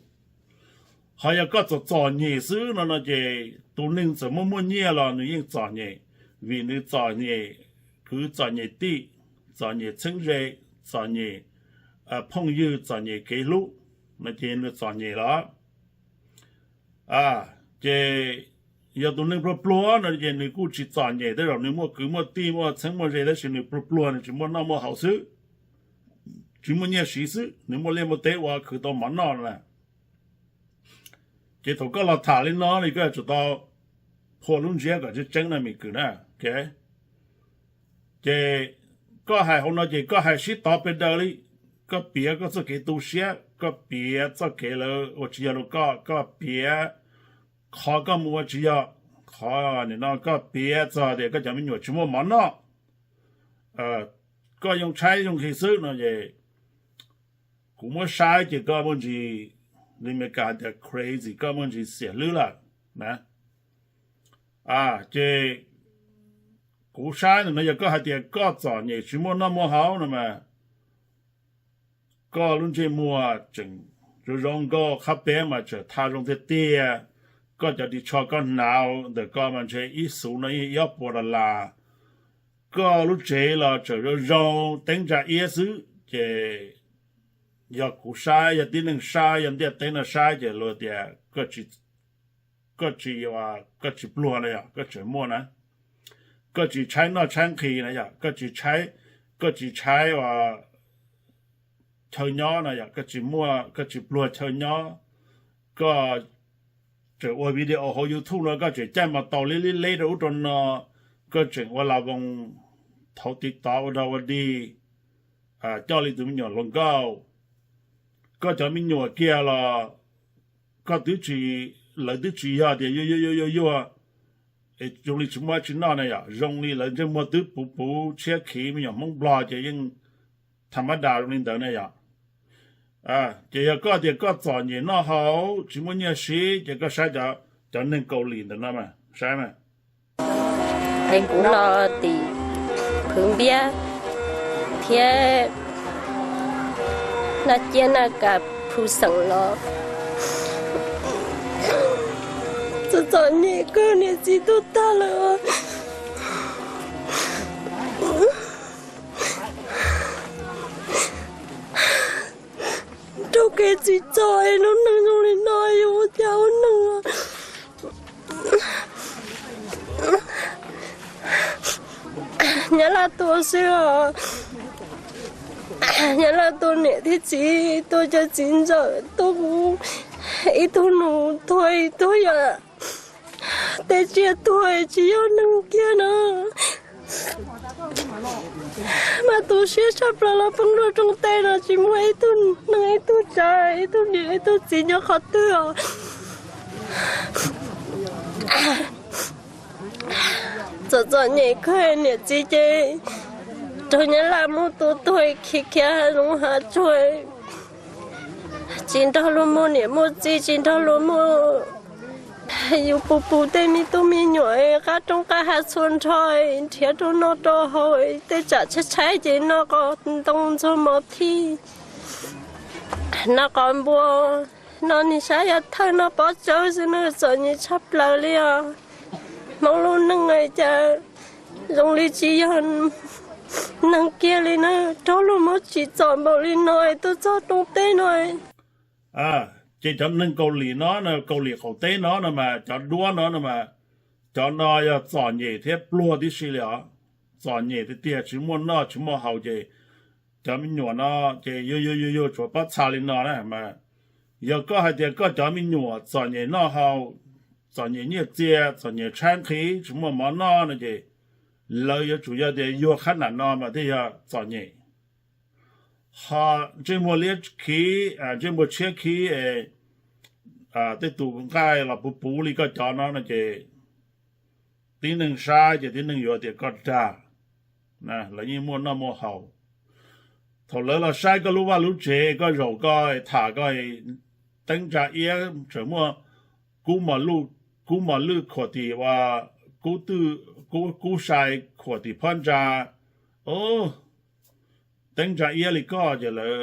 Ho yog koj txom txom nyem xwb no no ces tus neeg txawm muaj muaj nyiaj los nws yeej txom nyem, vim nws txom nyem kwv txom nyem tij, txom nyem txheeb ze, txom nyem phooj ywg, txom nyem kev hlub, no ces nws txom nyem los. Ces yog tus neeg pluag pluag no ces nws kuj tsis txom nyem, tej zaum nws muaj kwv muaj tij muaj txheeb muaj ze tab sis nws pluag pluag nws tsis muaj noj muaj haus xwb, tsis muaj nyiaj siv xwb, nws muaj liaj muaj teb ua khwv tau mov noj na. Ces thaum koj los tham li no li koj yuav tsum tau phua lub ntsiab kom tseeb tseeb na me kwv na. Ces koj hais hauv no ces koj hais sib tov pes daws li. Koj piav koj txoj kev tu siab, koj piav txoj kev lawv ua tsis yog rau koj, koj piav qhov koj mus ua tsis yog, qhov no koj piav txog tias koj cov me nyuam tsis muaj mov noj, koj yoo tshaib yoo nqhis xwb no es kuv muab saib ces koj muaj ntsis, li Meskas hais tias crazy, koj muaj ntsis xiam hlwb lawm na. Ces kuv saib ntawm no yog koj hais tias koj txom nyem tsis muaj noj muaj haus no mas koj lub ntsej muag tseem zoo zoo nkauj, qhab peb mas tseem tha zoo tiag tiag. Koj cov ris tsho koj hnav ntawm koj mas ntshe ib xuv no yeej ib ob puas dollar. Koj lub tsev los tseem zoo zoo teeb ntsa iab xwb ces yog kuv saib, yog tib neeg saib, yog ntiaj teb no saib ces luag tias koj tsis, koj tsis pluag na yog koj tseem muaj na. Koj tsis tshaib noj tshaib nqhis na yog koj tsis tshaib, koj tsis tshaib ua chaw nyob na yog koj tsis muaj, koj tsis pluag chaw nyob. Koj tseem ua video hauv YouTube no koj tseem caij mas taus li li leb rau ub rau no, koj tseem ua las voos thaum TikTok ua dog ua dig, coj li tus me nyuam hluas nkauj. Koj cov me nyuam kiag los koj twb tsis, lawv twb tsis yog tias yuag yuag yuag yuag yuag zoo li tsis muaj tsis noj na yom, zoo li lawv ntsej muag twb puv puv tshiab khiv, me nyuam Hmoob Nplog ces yeej tham mab das zoo li ntawd na yom. Ces yog koj tias koj txom nyem noj haus tsis muaj nyiaj siv ces koj saib cov neeg Kaus Lim ntawm no mas saib mas. Es kuv no tim Phwv Npiab thiab Naj Ciab Naj Kas Phu xeem los txom txom nyem kawg, niam txiv tuag tag lawm. Raug kev txim txom es lub neej zoo li no yuav ua cas ua neeg. Nyab Laj tua xwb os. Nyab Laj tua niam thiab txiv, tua cov txiv ntxawm, tua kuv ib tug nus tuag, ib tug yog tej tsiaj tuag tsis yog neeg kiag na. Mas tu siab tshaj plaws los poob rau rooj teb no tsis muaj ib tug neeg ib tug tsav ib tug niam ib tug txiv nyob qhov twg os. Txom txom nyem kawg, niam txiv ces raug Nyab Laj muab tua tuag khiav khiav hav zoov hav tsuag, tsis nrog luag muaj niam muaj txiv, tsis nrog luag muaj, yus puv puv tej me tub me nyuam qab roob qab hav txhua nrho, nrhiav rau noj rau haus, tej tsam tshaib tshaib ces noj qos ntoo ntxuag mov thij, noj qos npua, noj nig sab yav thawj, noj pob tsawb xwb na, txom nyem tshaj plaws li os. Hmoob lub neej cas zoo li tsis yog neeg kiag li na, raug luag muab tsim txom npaum li no tuaj txog rooj teb no. Ces cov neeg Kaus Lim no, Kaus Lim qaum teb no no mas cov duab no no mas, cov no yog txom nyem thiab pluag tib si li os. Txom nyem tiag tiag, tsis muaj noj tsis muaj haus ces cov me nyuam no ces yuag yuag yuag yuag tsuas pob txha li no na mas. Yog koj hais tias koj cov me nyuam txom nyem noj haus, txom nyem nyiaj txiag, txom nyem tshaib nqhis, tsis muaj mov noj no ces lawv yuav tsum yog tias yuag qhab nam no mas thiaj yog txom nyem. Ho ntsej muag liab khiv, ntsej muag tshiab khiv, tej tus nqaij los puv puv li koj cov no no ces tib neeg saib ces tib neeg yuav tias koj dag. Lawv yeej muaj noj muaj haus. Thaum lawv los saib koj lub vaj lub tsev, koj zaum koj tham koj teeb ntsa iab tseem muaj kub mos lwj khuam tim ua, kub sai khuam tim phab ntsa. Teeb ntsa iab li koj ces lawv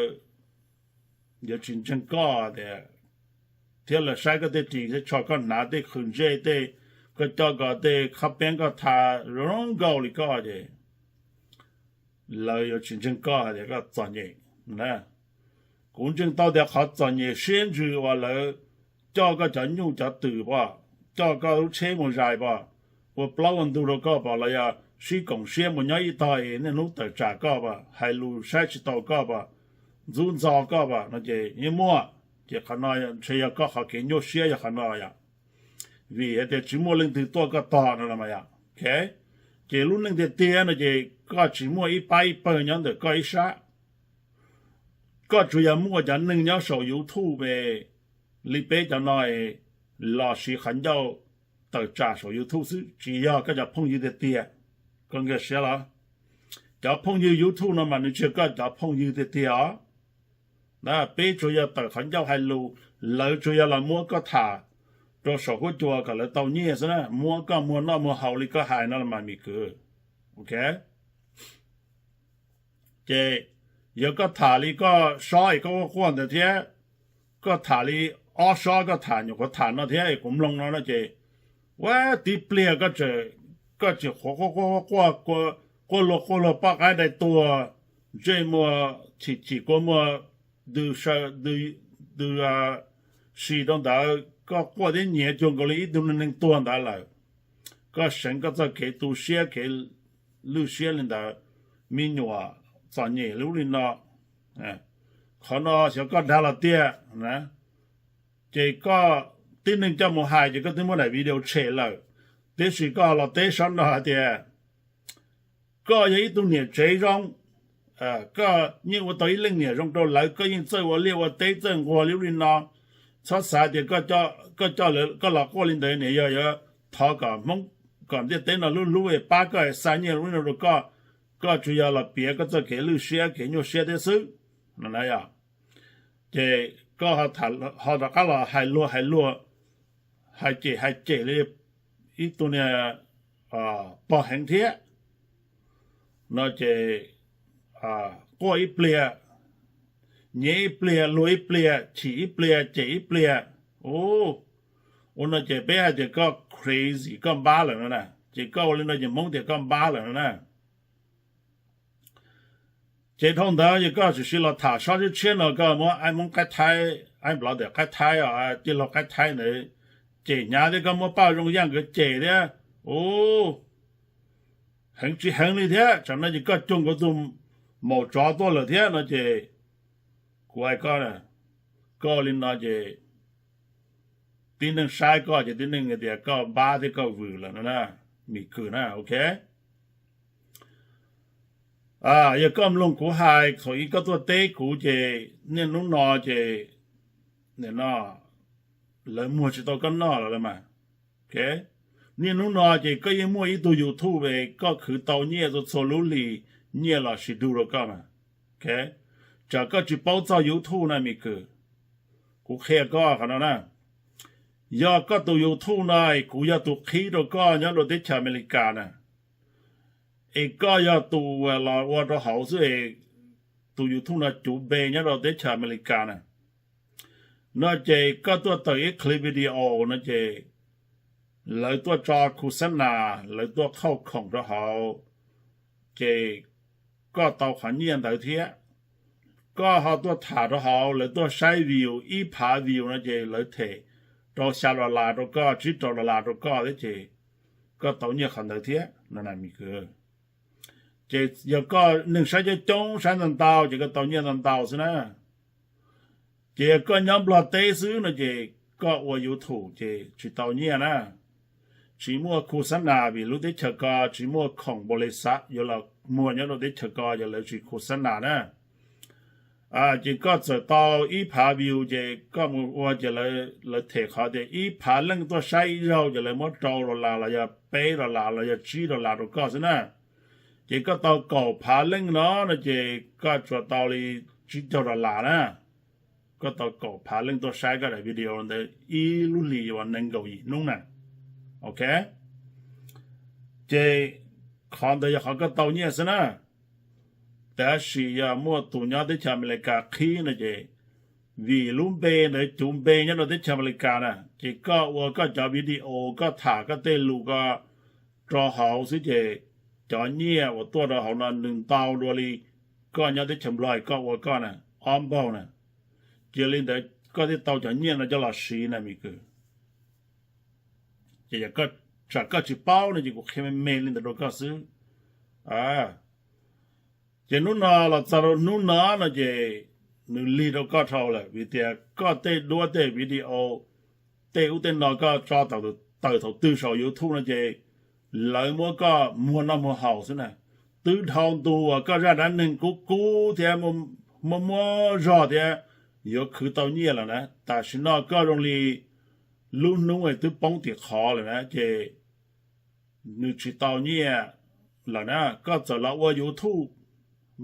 yuav tsis ntseeg koj tias thiab lawv saib koj tej ris thiab tsho, koj hnav tej qhwv ntsej tej, koj coj koj tej qhab peeb koj tha zoo nkauj li koj ces lawv yuav tsis ntseeg koj hais tias koj txom nyem. Kuv ntseeg tau tias qhov txom nyem siab ntsws uas lawv coj koj cov nyuj cov twm pom, coj koj lub tsheb mus zais pom, ua plaub ua ntug rau koj pom los yog sib koom siab mus nyob ib tog es niaj hnub tawm tsam koj pom, hais lus saib tsis taus koj pom, ntxub ntxo koj pom no ces yeej muaj. Ces qhov no ntshe yog koj qhov kev nyuaj siab yog qhov no yom, vim hais tias tsis muaj leej twg tuaj koj tog no los mas yom. Ces lub neej tiag tiag no ces koj tsis muaj ib pab ib pawg nyob ntawm koj ib sab. Koj tsuas yog muaj cov neeg nyob saum YouTube li peb cov no los siv qhov ncauj tawm tsam saum YouTube xwb, tsis yog koj cov phooj ywg tiag tiag. Koj nkag siab los? Cov phooj ywg YouTube no mas nws tsis yog koj cov phooj ywg tiag tiag os. Peb tsuas yog tawm qhov ncauj hais lus, lawv tsuas yog los muab koj tham rau saum huab cua kom lawv tau nyiaj xwb na, muab koj muag noj muag haus li koj hais no los mas me kwv. Ok, ces yog koj tham li koj sob es koj quaj quaj ntawd thiab, koj tham li ob sob koj tham nyuam qhuav tham no thiab es kuv mloog no no ces, ua tib pliag koj tsis qhuav quaj quaj quaj quaj, quaj luag quaj luag poj qaib dai tuag, ntsej muag chim chim kua muag, ntws saw ntws si rau ntawd, koj quaj thiab nyiav cuag nkaus li ib tug neeg tuag ntawd lawm. Koj seev koj txoj kev tu siab kev lwj siab li ntawd, me nyuam txom nyem lub li no. Qhov no xyov koj dag los tiag na. Ces koj tib neeg coj mus hais ces koj twb muab daim video tshem lawm, tiam sis koj los teb sab no hais tias koj yog ib tug niam tsev zoo, koj yeej ua tau ib leej niam zoo rau lawv, koj yeej txawj ua liaj ua teb txawj nquag li ub li no. Txhob xav tias koj coj, koj los quaj li ntawd niam yog yuav thov kom Hmoob, kom ntiaj teb no hlub hlub es pab koj xa nyiaj ub no rau koj. Koj tsuas yog los piav koj txoj kev lwj siab kev nyuaj siab thiab xwb no na yom. Ces koj ho rov qab los hais luag hais luag, hais cem hais cem li ib tug niag pog heev thiab no ces quaj ib pliag, nyiav ib pliag, luag ib pliag, chim ib pliag, cem ib pliag. Ua no ces peb hais tias koj crazy, koj npab lawm no na. Ces koj ua li no ces Hmoob tias koj npab lawm no na. Ces dhau ntawd ces koj tsis sib los tham sob tshiab tshiab no, koj muab aib Hmoob qaib Thaib, aib Nplog tias qaib Thaib os, tij laug qaib Thaib ntawd cem hnyav thiab, koj muab Paj Zoo Yaj nkawd cem thiab. Ub, heev tsis heev li thiab, tsam no ces koj cuag nkawd tus maum tsov tuaj lawm thiab no ces kuv hais koj, koj li no ces tib neeg saib koj ces tib neeg tias koj npab thiab koj vwm lawm no na, me kwv na, ok. Yog koj mloog kuv hais thaum ub koj tuaj teb kuv ces niaj hnub no ces no lawv muag tsis tau koj noj lawm mas. Niaj hnub no ces koj yeej muaj ib tug YouTube es koj khwv tau nyiaj txhua txhua lub hlis, nyiaj los sis dug rau koj mas. Tsam koj tsis paub txog YouTube na me kwv, kuv qhia koj qhov no na. Yog koj tus YouTube no es kuv yog tus qhib rau koj nyob rau teb chaws Amelikas na, es koj yog tus los ua rau hauv xwb es tus YouTube no cuv npe nyob rau teb chaws Amelikas na, no ces koj tuaj tawm ib clip video no ces lawv tuaj tso khu xab nas, lawv tuaj khauj khoom rau hauv, ces koj tau qhov nyiaj ntawd thiab. Koj ho tuaj tham rau hauv, lawv tuaj saib view, ib phav view no ces lawv them rau xya dollar rau koj, tsib rau dollar rau koj thiab ces koj tau nyiaj qhov ntawd thiab no na me kwv. Ces yog koj neeg saib coob coob, saib ntau ntau ces koj tau nyiaj ntau ntau xwb na. Ces yog koj nyob Nplog teb xwb no ces koj ua YouTube ces tsis tau nyiaj na. Tsis muaj khu xab nas vim lub teb chaws ko tsis muaj khoom npaum li xav yuav los muag nyob rau teb chaws ko, yog lawv tsis khu xab nas na. Ces koj txawm tau ib phav view ces koj mus ua ces lawv them qhov tias ib phav leej tuaj saib ib zaug ces lawv muab rau dollar los yog peb dollar los yog tsib dollar rau koj xwb na. Ces koj tau kaum phav leej no no ces koj tsuas tau li tsib caug dollar na. Koj tau kaum phav leej tuaj saib koj daim video ntawd ib lub hlis uas nees nkaum yim hnub na. Ok, ces qhov ntawd yog qhov koj tau nyiaj xwb na. Tab sis yog muaj tus nyob teb chaws Amelikas qhib no ces Vim lub npe ntawd cuv npe nyob rau teb chaws Amelikas na, ces koj ua koj cov video koj tham koj tej lus ko rau hauv xwb ces cov nyiaj uas tuaj rau hauv no nws ntau dua li koj nyob teb chaws Nplog koj ua koj na, ob npaug na. Cia li ntawd koj thiaj tau cov nyiaj no coj los siv na me kwv. Ces yog tsam koj tsis paub no ces kuv qhia me me li ntawd rau koj xwb. Ces hnub no los txog rau hnub no no ces nws lig rau koj dhau lawm vim tias koj tej duab tej video tej ub tej no koj tso tawm thaum twg saum YouTube no ces lawv muab koj muag noj muag haus xwb na. Twb dhau ntu uas koj zaj dab neeg kub kub thiab muaj muab zog thiab yuav khwv tau nyiaj lawm na, tam sim no koj zoo li lub hnub es twb poob tim qhov lawm na ces nws tsis tau nyiaj lawm na. Koj txawm los ua YouTube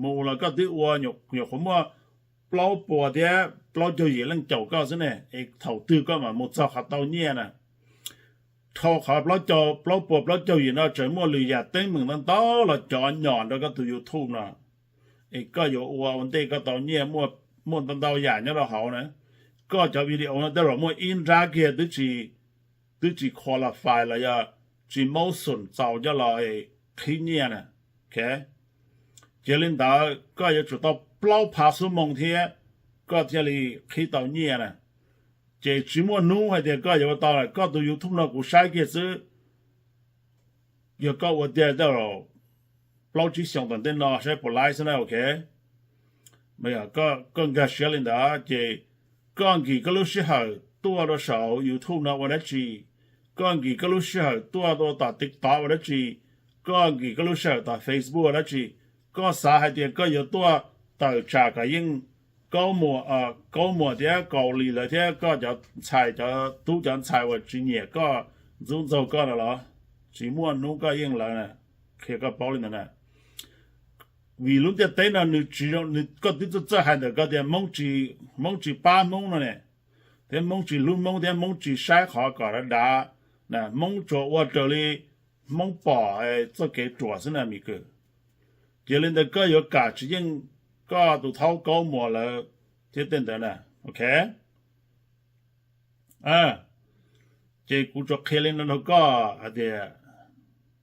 mus los koj twb ua nyuam qhuav muaj plaub puas thiab plaub caug yim leej caum koj xwb ne, es thaum twg koj mam mus txog qhov tau nyiaj na? Dhau qhov plaub puas plaub caug yim no tseem muaj lwm yam teeb meem ntau ntau los cov nyom nrog koj tus YouTube no, es koj yuav ua ua ntej koj tau nyiaj muaj ntau ntau yam nyob rau hauv na. Koj cov video no tej zaum muaj ib nrab kiag twb tsis qualify los yog tsis mob xoom txaus coj los qhib nyiaj na. Cia li ntawd koj yuav tsum tau plaub phav xuab moos thiab koj thiaj li qhib tau nyiaj na. Ces tsis muaj hnub hais tias koj yuav ua tau lawm. Koj tus YouTube no kuv saib kiag xwb, yog koj ua tiag tej zaum plaub tsib xyoos tom ntej no saib puas laib xwb na, ok. Koj nkag siab li ntawd ces koj nkim koj lub sij hawm tuaj rau saum YouTube no ua dab tsi? Koj nkim koj lub sij hawm tuaj rau tom TikTok ua dab tsi? Koj nkim koj lub sij hawm tom Facebook ua dab tsi? Koj xav hais tias koj yuav tuaj tawm tsam kom yeej Kaub Muas, Kaub Muas thiab Kaus Lim lawv thiab koj cov ntxhais, cov tub cov ntxhais uas tsis nyiam koj ntxub ntxaug koj na los? Tsis muaj hnub koj yeej lawv na, qhia koj paub li ntawd na. Vim lub ntiaj teb no nws tsis, koj twb txawj txawj hais ntawm koj tias Hmoob tsis pab Hmoob no ne, thiab Hmoob tsis hlub Hmoob thiab Hmoob tsis saib qhov kom dav dav, Hmoob tsuas ua raws li Hmoob pom txoj kev ruam xwb na me kwv. Cia li ntawd koj yuav kam tsis yeej koj tus thaub Kaub Muas lawv thiab tej ntawd na, ok. Ces kuv tsuas qhia li no rau koj hais tias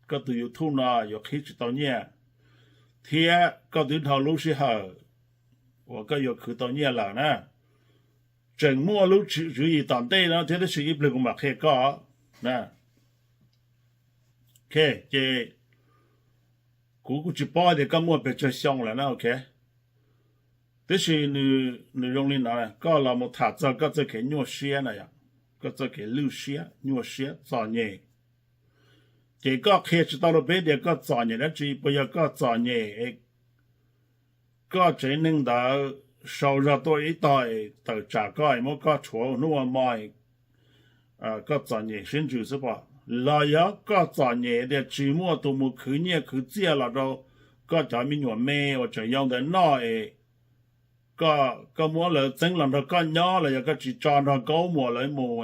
koj tus YouTube no yuav qhib tsis tau nyiaj, thiab koj twb dhau lub sij hawm uas koj yuav khwv tau nyiaj lawm na. Tseem muaj lub tswv yim tom ntej no thiab tab sis ib pliag kuv mam qhia koj. Ces kuv kuj tsis paub tias koj muaj pes tsawg xyoo lawm na, ok. Tiam sis nws zoo li no, koj los mus tham txog koj txoj kev nyuaj siab na, koj txoj kev lwj siab, nyuaj siab, txom nyem. Ces koj qhia tsis tau rau peb tias koj txom nyem dab tsi, puas yog koj txom nyem koj tsev neeg ntawd sau zog tuaj ib tog es tawm tsam koj es muab koj rhuav hnub ua hmo, koj txom nyem siab ntsws xwb pom? Los yog koj txom nyem tias tsis muaj tus mus khwv nyiaj khwv txiaj los rau koj cov me nyuam me uas tseem yau ntawd noj es koj muab lawv txeeb los nrog koj nyob los yog koj tsis tso nrog Kaub Muas lawv mus,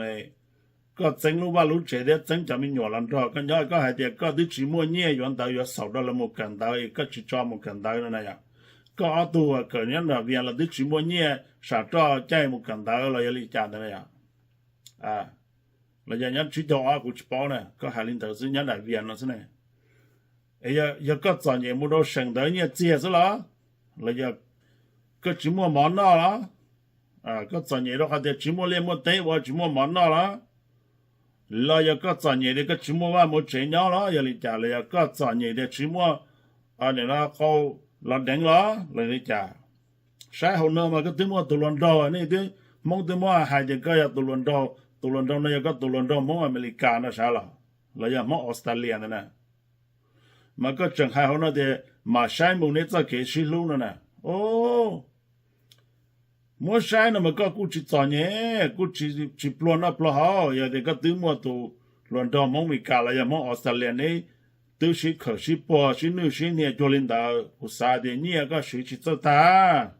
koj txeeb lub vaj lub tsev thiab txeeb cov me nyuam los nrog koj nyob, koj hais tias koj twb tsis muaj nyiaj yuav ntawv yuav xaum rau lawv mus kawm ntawv es koj tsis tso mus kawm ntawv no na yom? Koj ob tug kawm nyob nram Vias los twb tsis muaj nyiaj sam roj caij mus kawm ntawv los yog li cas ntawd na yom? Los yog nyob tsib caug ob kuv tsis paub na, koj hais li ntawd xwb, nyob nram Vias no xwb ne. Yog koj txom nyem mus rau seem ntawd nyiaj txiag xwb los? Los yog koj tsis muaj mov noj los? Koj txom nyem rau qhov tias tsis muaj liaj muaj teb ua tsis muaj mov noj los? Los yog koj txom nyem tias koj tsis muaj vaj muaj tsev nyob los yog li cas? Los yog koj txom nyem tias tsis muaj qau los deev los los li cas? Saib hauv no mas koj twb muaj tus hluas nraug, nej twb, Hmoob twb muab hais tias koj yog tus hluas nraug, tus hluas nraug no yog koj tus hluas nraug Hmoob Amelikas no sav los? Los yog Hmoob Australia ntawd na? Mas koj tseem hais hauv no tias mam saib mus neb txoj kev sib hlub no na. O, muab saib no mas koj kuj tsis txom nyem, kuj tsis pluag noj pluag haus. Yog tias koj twb muaj tus hluas nraug Hmoob Amelikas los yog Hmoob Australia, neb twb sib khawm sib puag sib nwj sib hnia cuag li ntawd, kuv xav tias nyiaj koj siv tsis txawj tag,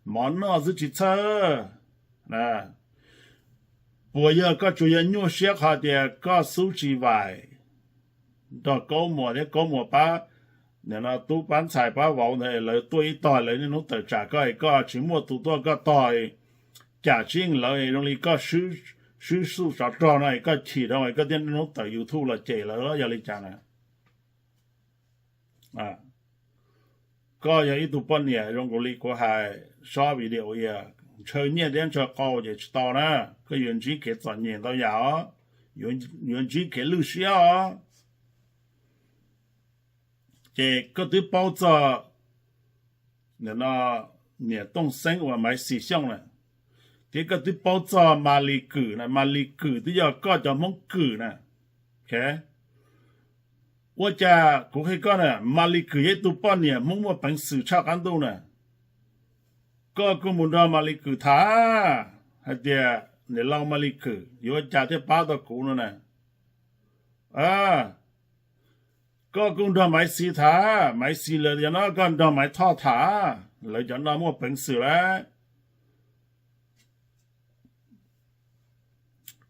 mov noj xwb tsis txhawj. Puas yog koj tsuas yog nyuaj siab qhov tias koj xub tsis vaim nrog Kaub Muas thiab Kaub Muas pab, nim no tub pab ntxhais pab vauv ntawd lawv tuaj ib tog, lawv niaj hnub tawm tsam koj es koj tsis muaj tus tuaj koj tog, cam tsis yeej lawv zoo li koj swb xuj tsov rog no es koj chim dhau es koj thiaj niaj hnub tawm YouTube los cem lawv los yog li cas na? Koj yog ib tug poj niam zoo nkaus li kuv hais sob video, ntshaw nyiaj thiab ntshaw qau ces tsis tau na. Koj yuav ntsib kev txom nyem ntau yam os, yuav ntsib kev lwj siab os. Ces koj twb paub txog niam Tooj Xeeb uas Maiv Xis Xyooj na, thiab koj twb paub txog Mas Lis Kwm na, Mas Lis Kwm twb yog koj cov Hmoob Kwm na. Ua cas kuv qhia koj na, Mas Lis Kwm yog ib tug poj niam Hmoob muaj peev xwm tshaj qab ntuj na. Koj kuj mus nrog Mas Lis Kwm tham hais tias niam laus Mas Lis Kwm yuav ua cas thiaj pab tau kuv no na. Koj kuj nrog Maiv Xis tham, Maiv Xis lawv cov no, koj nrog Maiv Thoj tham, lawv cov no muaj peev xwm lawm.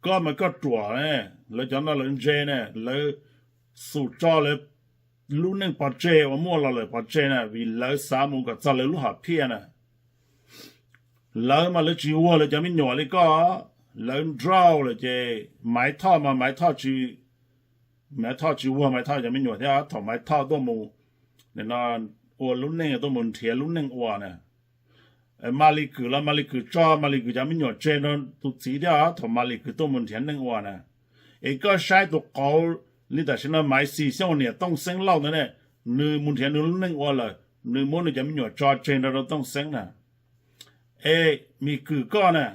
Koj mas koj ruam, lawv cov no lawv ntse na, lawv xum tso lawv lub neej pov tseg uas muaj los lawm pov tseg na, vim lawv xav mus kom txog lawv lub hom phiaj na. Lawv mas lawv tsis vuag lawv cov me nyuam li koj, lawv nrauj lawm ces Maiv Thoj mas Maiv Thoj tsis, Maiv Thoj tsis vuag Maiv Thoj cov me nyuam thiab. Thaum Maiv Thoj tuaj mus ua lub neej, tuaj mus nrhiav lub neej ua na, Mas Lis Kwm los Mas Lis Kwm tso Mas Lis Kwm cov me nyuam tseg rau tus txiv thiab. Thaum Mas Lis Kwm tuaj mus nrhiav neej ua na, es koj saib tus qauv li tam sim no Maiv Xis Xyooj niam Tooj Xeeb Lauj ntawd ne, nws mus nrhiav nws lub neej ua lawm, nws muab nws cov me nyuam tso tseg nrog rau Tooj Xeeb na. Es Mis Kwm koj na,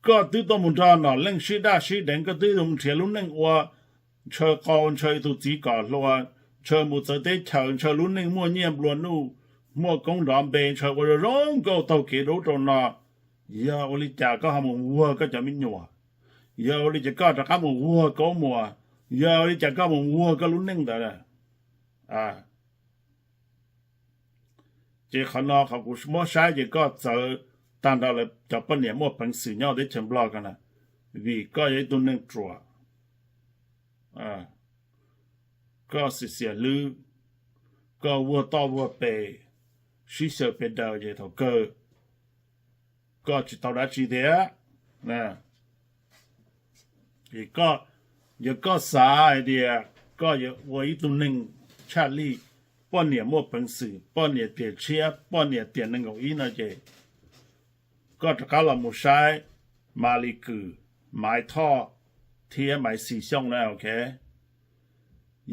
koj twb tuaj mus nrog Nom Leej sib daj sib deev, koj twb mus nrhiav lub neej ua, ntshaw qau ntshaw tus txiv kom hluas, ntshaw mus txawv teb chaws, ntshaw lub neej muaj nyiaj nplua nuj, muaj koob nrov npe, ntshaw ua zoo zoo nkauj taug kev dub rau no. Yog ua li cas koj ho mus vuag koj cov me nyuam? Yog ua li cas koj rov qab mus vuag Kaub Muas? Yog ua li cas koj mus vuag koj lub neej ntawd? Ces qhov no qhov kuv muab saib ces koj txawv tag nrho lawv cov poj niam muaj peev xwm nyob teb chaws Nplog ko na, vim koj yog ib tug neeg ruam. Koj xiam xiam hlwb, koj vuag toj vuag pes, sib xyaw pes daws ces thaum kawg koj tsis tau dab tsi thiab. Yog koj xav hais tias koj yuav ua ib tug neeg tshaj lij, poj niam muaj peev xwm, poj niam tiam tshiab, poj niam tiam nees nkaum ib no ces koj rov qab los mus saib Mas Lis Kwm, Maiv Thoj thiab Maiv Xis Xyooj na, ok.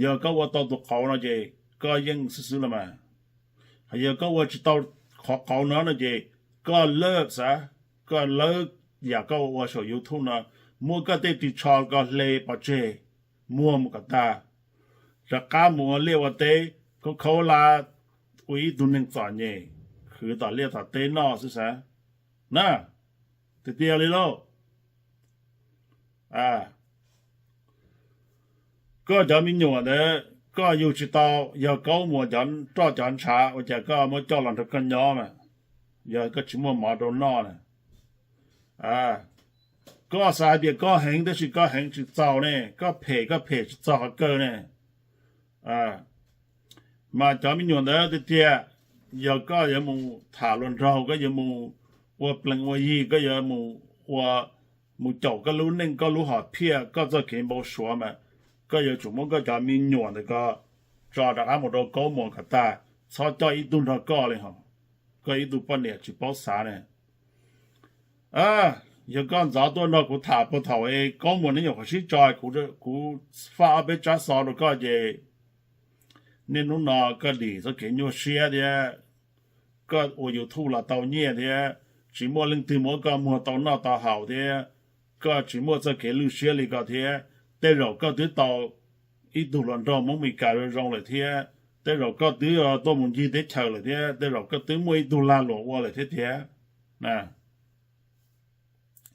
Yog koj ua tau tus qauv no ces koj yeej xwb xwb los mas. Yog koj ua tsis tau qhov qauv no no ces koj lawj xav, koj lawb yam koj ua saum YouTube no, muab koj tej ris tsho ko hle pov tseg, muag mus kom tag, rov qab mus ua liaj ua teb, khaub khaub hlab, ua ib tug neeg txom nyem, khwv tom liaj tom teb noj xwb xav na. Tiag tiag li lauj. Koj cov me nyuam ntawd koj yug tsis tau, yog Kaub Muas cov roj cov ntshav ua cas koj muab coj los nrog koj nyob na, yog koj tsis muaj mov rau noj na. Koj xav hais tias koj heev tab sis koj heev tsis txaus ne, koj phem koj phem tsis txaus qhov kawg ne. Mas cov me nyuam ntawd tiag tiag, yog koj yuav mus tham luag nraug, koj yuav mus ua plees ua yi, koj yuav mus ua, mus caum koj lub neej koj lub hom phiaj koj txoj kev npau suav mas koj yuav tsum muab koj cov me nyuam ntawd ko tso rov qab mus rau Kaub Muas kom tag, txhob coj ib tug nrog koj li hos. Koj ib tug poj niam tsis paub xav ne. Yog koj ntxov tuaj nrog kuv tham puag thaum Kaub Muas neb nyuam qhuav sib tso, kuv faj ob peb tsab xov rau koj ces niaj hnub no koj dim txoj kev nyuaj siab thiab, koj ua YouTube los tau nyiaj thiab, tsis muaj leej twg muab koj muag tau noj tau haus thiab, koj tsis muaj txoj kev lwj siab li ko thiab. Tej zaum koj twb tau ib tug hluas nraug Hmoob Meskas zoo zoo lawm thiab, tej zaum koj twb tuaj mus ncig teb chaws lawm thiab, tej zaum koj twb muaj ib tug lag luam ua lawm thiab tiag.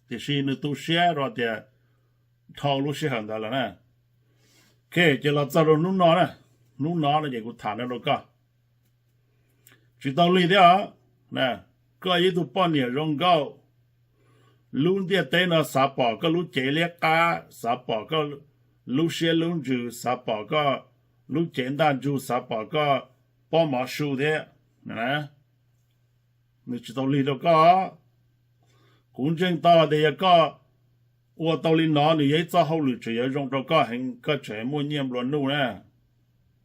Tiam sis nws tu siab rau tias dhau lub sij hawm ntawd lawm na. Ok, ces los txog rau hnub no na, hnub no no ces kuv tham no rau koj. Tsis tau lig thiab os. Koj yog ib tug poj niam zoo nkauj, lub ntiaj teb no xav pom koj lub cev liab qab, xav pom koj lub siab lub ntsws, xav pom koj lub cev ntaj ntsug, xav pom koj pob mov su thiab. Nws tsis tau lig rau koj. Kuv ntseeg tau tias yog koj ua tau li no nws yog ib txoj hauj lwm tseem yuav zoo rau koj heev, koj tseem muaj nyiaj nplua nuj na,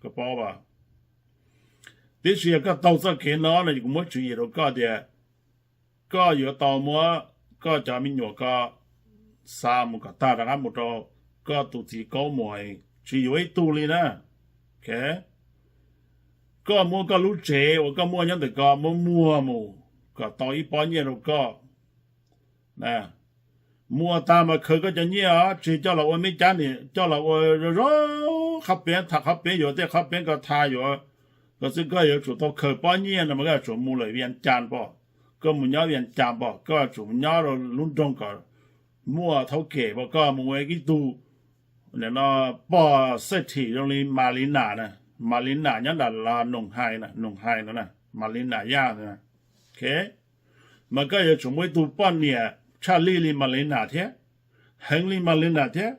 koj paub as. Tiam sis yog koj taug txoj kev no no ces kuv muab tswv yim rau koj tias koj yuav tau muab koj cov me nyuam ko xa mus kom tag rov qab mus rau koj tus txiv Kaub Muas, tsis yuav ib tug li na. Koj muab koj lub tsev uas koj muaj nyob ntawm ko muab muag mus kom tau ib pob nyiaj rau koj. Muag tag mas khaws koj cov nyiaj os, tsis coj los ua me cab ni, coj los ua zoo zoo qhov peev, tham qhov peev, yuav tej qhov peev ko tham yuav, kom xwb koj yuav tsum tau khaws pob nyiaj no mas koj yuav tsum mus lawm Vias Cas pom, koj mus nyob Vias Cas pom, koj yuav tsum nyob rau lub nroog kom muaj thaub kem pom, koj mus ua ib tug poj xej thim zoo li Mas Li Nas na, Mas Li Nas nyob nram Noom Hais, Noom Hais no na, Mas Li Nas Yaj na. Mas koj yuav tsum muaj ib tug poj niam tshaj lij li Mas Li Nas thiab, heev li Mas Li Nas thiab.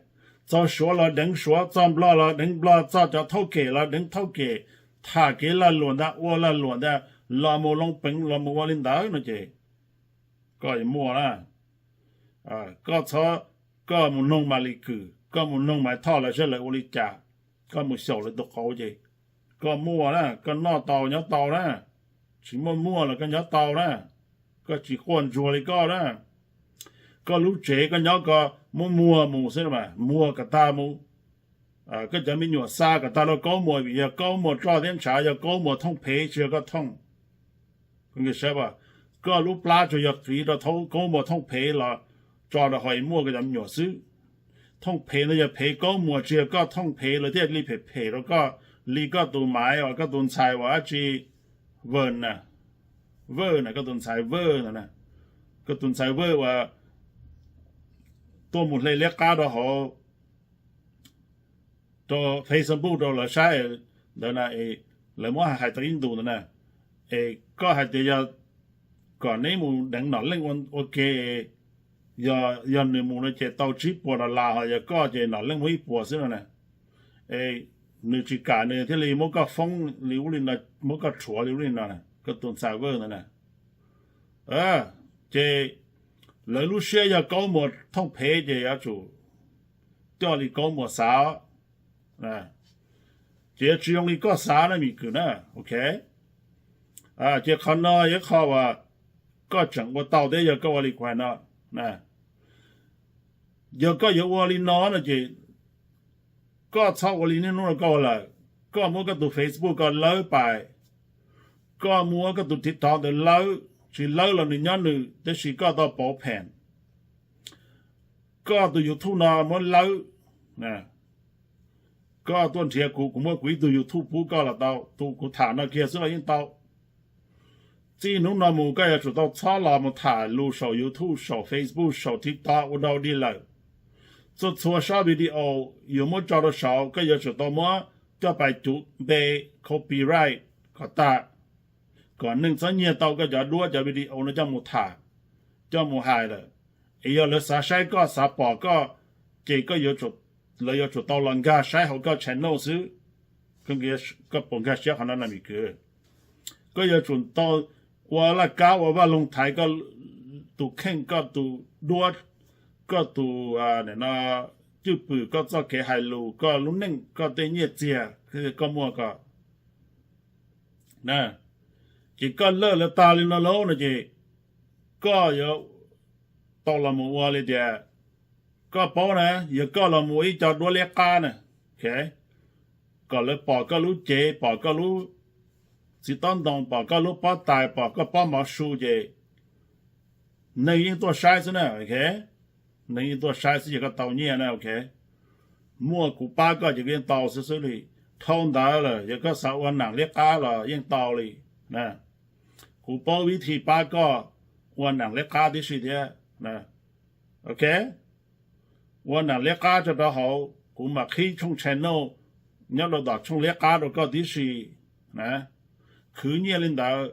Txog Suav los deev Suav, txog Nplog los deev Nplog, txog cov thaub kem los deev thaub kem, tham kev lag luam ntag, ua lag luam ntag, los mus loo peev, los mus ua li ntawd no ces koj yuav muaj na. Koj txhob, koj mus noog Mas Lis Kws, koj mus noog Maiv Thoj lawv saib lawv ua li cas, koj mus xyaum lawv tus qauv ces koj muaj na, koj noj tau nyob tau na, tsis muaj muaj los koj nyob tau na, koj tsis quaj ntsuag li koj na. Koj lub tsev koj nyob ko muab muag mus xwb mas, muag kom tag mus. Koj cov me nyuam xa kom tag rau Kaub Muas, vim yog Kaub Muas roj thiab ntshav, yog Kaub Muas thooj phev tsis yog koj thooj. Koj lub plab tsuas yog qiv rau Kaub Muas thooj phev los tso rau hauv es muaj koj cov me nyuam xwb. Thooj phev ntawd yog phev Kaub Muas tsis yog koj thooj phev, lawv thiaj li phem phem rau koj li koj tus maiv uas koj tus ntxhais uas dab tsi, Vawj na, Vawj na, koj tus ntxhais Vawj ntawd na, koj tus ntxhais Vawj uas tuaj mus hle liab qab rau hauv rau Facebook rau lawv saib ntawd na, lawv muab hais tau ib ntus ntawd na. Es koj hais tias yog kom neb mus deev Nom Leej ua ke, yog nws mus no ces tau tsib puas dollar, ho yog koj ces Nom Leej muab ib puas xwb no na. Es nws tsis kam nws thiaj li muab koj foob li ub li no, muab koj rhuav li ub li no, koj tus ntxhais Vawj ntawd na. Ces lawv lub siab yog Kaub Muas thooj phev ces yuav tsum coj li Kaub Muas xav, ces yuav tsis zoo li koj xav na Mim Kws na, ok. Ces qhov no yog qhov uas koj tseem ua tau thiab yog koj ua li kuv hais no. Yog koj yuav ua li no no ces koj txhob ua li niaj hnub no koj ua lawm. Koj muab koj tus Facebook koj lawb pais, koj muab koj tus TikTok ntawd lawb, tsis lawb los nws nyob nws, tab sis koj tau pauv pheem. Koj tus YouTube no muab lawb, koj tuaj nrhiav kuv, kuv muab kuv ib tug YouTube pub koj los tau, tus kuv tham no kiag xwb los yeej tau. Txij hnub no mus koj yuav tsum tau txhob los mus tham lus saum YouTube, saum Facebook, saum TikTok ua dau dig lawm. Txhua txhua short video yus muab tso rau saud koj yuav tsum tau muab coj pais cuv npe copyright kom tag, kom neeg txhob nyiag tau koj cov duab cov video no coj mus tham, coj mus hais lawm. Es yog lawv xav saib koj xav pom koj, ces koj, lawv yuav tsum tau los nkag saib hauv koj channel xwb. Koj puas nkag siab qhov no no Mim Kws? Koj yuav tsum tau ua laj kab ua vaj loog thaiv koj tus kheej, koj tus duab, koj tus cwj pwm, koj txoj kev hais lus, koj lub neej, koj tej nyiaj txiag koj muaj ko. Ces koj lawj lawv tag li no lauj no ces koj yuav tau los mus ua li tias, koj paub na, yog koj los mus ua ib co duab liab qab na, kom lawv pom koj lub cev, pom koj lub txiv tob ntoo, pom koj lub pob tais, pom koj pob mov su ces neeg yeej tuaj saib xwb na, ok. Neeg yeej tuaj saib xwb ces koj tau nyiaj na, ok. Muaj kuv pab koj ces koj yeej tau xwb xwb li. Dhau ntawd lawm yog koj xav ua nam liab qab los yeej tau li. Kuv paub vib thi pab koj ua nam liab qab tib si thiab. Ok, ua nam liab qab tso rau hauv, kuv mam qhib tshooj channel nyob rau tom tshooj liab qab rau koj tib si. Khwv nyiaj li ntawd.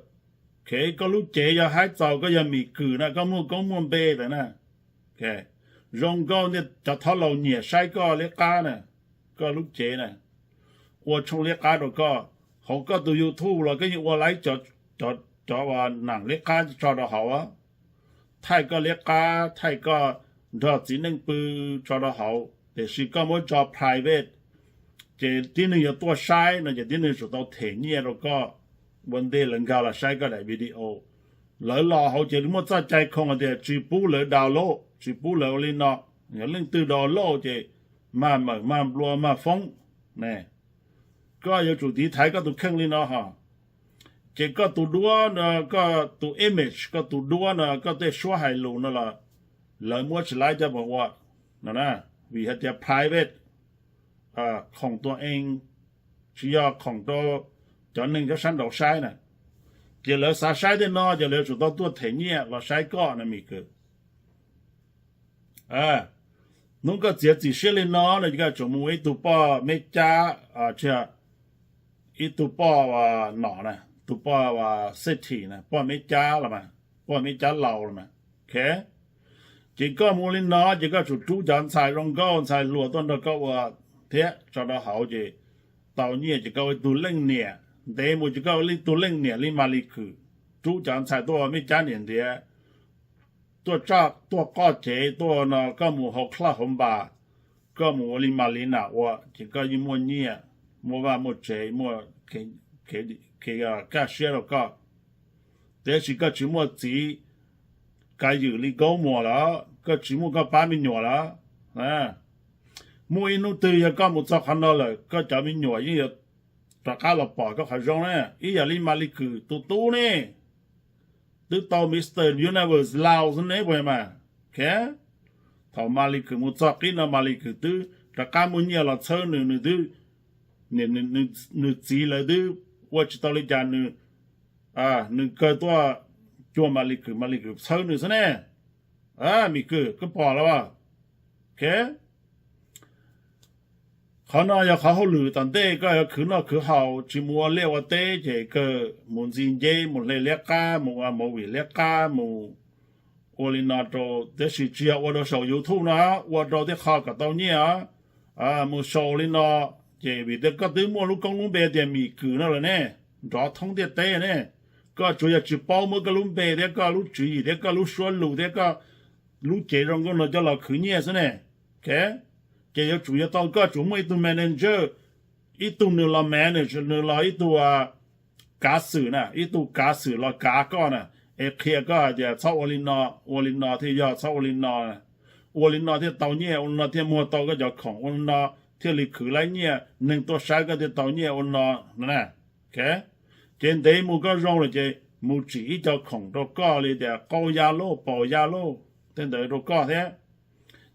Khev koj lub cev yog haib txaus, koj yog Mim Kws na, koj muaj koob muaj npe lawm na. Zoo nkauj, cov thab laus nyiam saib koj liab qab na, koj lub cev na. Ua tshooj liab qab rau koj, hauv koj tus YouTube los koj yeej ua laib cov nam liab qab tso rau hauv. thaij koj liab qab, thaij koj nrog txiv neej pw tso rau hauv, tiam sis koj muab tso private, ces tib neeg yuav tuaj saib no ces tib neeg tsum tau them nyiaj rau koj. Ua ntej lawv nkag los saib koj daim video, lawv los hauv ces muaj txoj cai khoom hais tias tsis pub lawv download, tsis pub lawv ua li no. Yog leej twg download ces mag mawm mag nplua mag foob. Koj yuav tsum tiv thaiv koj tus kheej li no hos. Ces koj tus duab no, koj tus image, koj tus duab no, koj tej suab hais lus no los lawv muab tsis laib coj mus ua no na, vim hais tias private, khoom tua ee, tsis yog khoom rau cov neeg nyob sab nraud saib na. Ces lawv xav saib tej no ces lawv yuav tsum tau tuaj them nyiaj los saib koj no Mim Kwm. Hnub koj txiav txim siab li no no ces koj tsum mus ib tug poj Meb Cab, ib tug poj nom na, tus poj city na, poj Meb Cab los mas, poj Meb Cab laus los mas. Ces koj mus li no ces koj tsum rub cov ntxhais zoo nkauj ntxhais hluas tuaj nrog koj ua thiab tso rau hauv ces tau nyiaj ces koj ua ib tug leej niam. Ntev mus ces koj ua ib tug leej niam li Mas Lis Kwm, rub cov ntxhais tuaj ua Meb Cab niam ntiav, tuaj tsaj tuaj qoj cev tuaj no koj mus hauv club hauv npas, koj mus ua li Mas Lis Nas ua ces koj yeej muaj nyiaj, muaj vaj muaj tsev, muaj kev kaj siab rau koj. Tiam sis koj tsis muaj txiv kav ywm li Nkaub Muas lawm, koj tsis muaj koj pab me nyuam lawm. Muaj ib hnub twg yog koj mus txog qhov no lawm koj cov me nyuam yeej yuav rov qab los pom koj qhov zoo na. Ib yam li Mas Lis Kwm tus tub ne, twb tau Mister Universe Laos xwb ne puas yog mas. Thaum Mas Lis Kwm mus txog qib no Mas Lis Kwm twb rov qab muaj nyiaj los txhawb nws, nws twb, nws txiv lawv twb ua tsis tau li cas, nws kawg tuaj cuag Mas Lis Kwm, Mas Lis Kwm txhawb nws xwb ne. Mim Kwm koj pom los? Qhov no yog qhov hauj lwm tom ntej koj yuav khwv noj khwv haus, tsis mus ua liaj ua teb ces kawg mus ntxi nceb, mus hle liab qab, mus ua movie liab qab, mus ua li no rau, tiam sis tsis yog ua rau saum YouTube no, ua rau tej qho kom tau nyiaj os. Mus saum li no ces vim tias koj twb muaj lub koob lub npe tias Mim Kwm no lawm ne, nrov thoob ntiaj teb ne. Koj tsuas yog tsis paub muab koj lub npe thiab koj lub tswv yim thiab koj lub suab lus thiab koj lub cev zoo nkauj no coj los khwv nyiaj xwb ne. Ces yuav tsum yuav tau koj tsum muaj ib tug manager, ib tug nws los manage, nws los ib tug kav xwm na, ib tug kav xwm los kav koj na, es qhia koj hais tias txhob ua li no, ua li no thiaj yog, txhob ua li no, ua li no thiaj tau nyiaj, ua li no thiaj muag tau koj cov khoom, ua li no thiaj li khwv laib nyiaj, neeg tuaj saib koj thiaj tau nyiaj, ua li no na. Ces ntev mus koj zoo lawm ces mus tsim ib co khoom rau koj li tias qau ya lauj, paus ya lauj, tej ntawd rau koj thiab.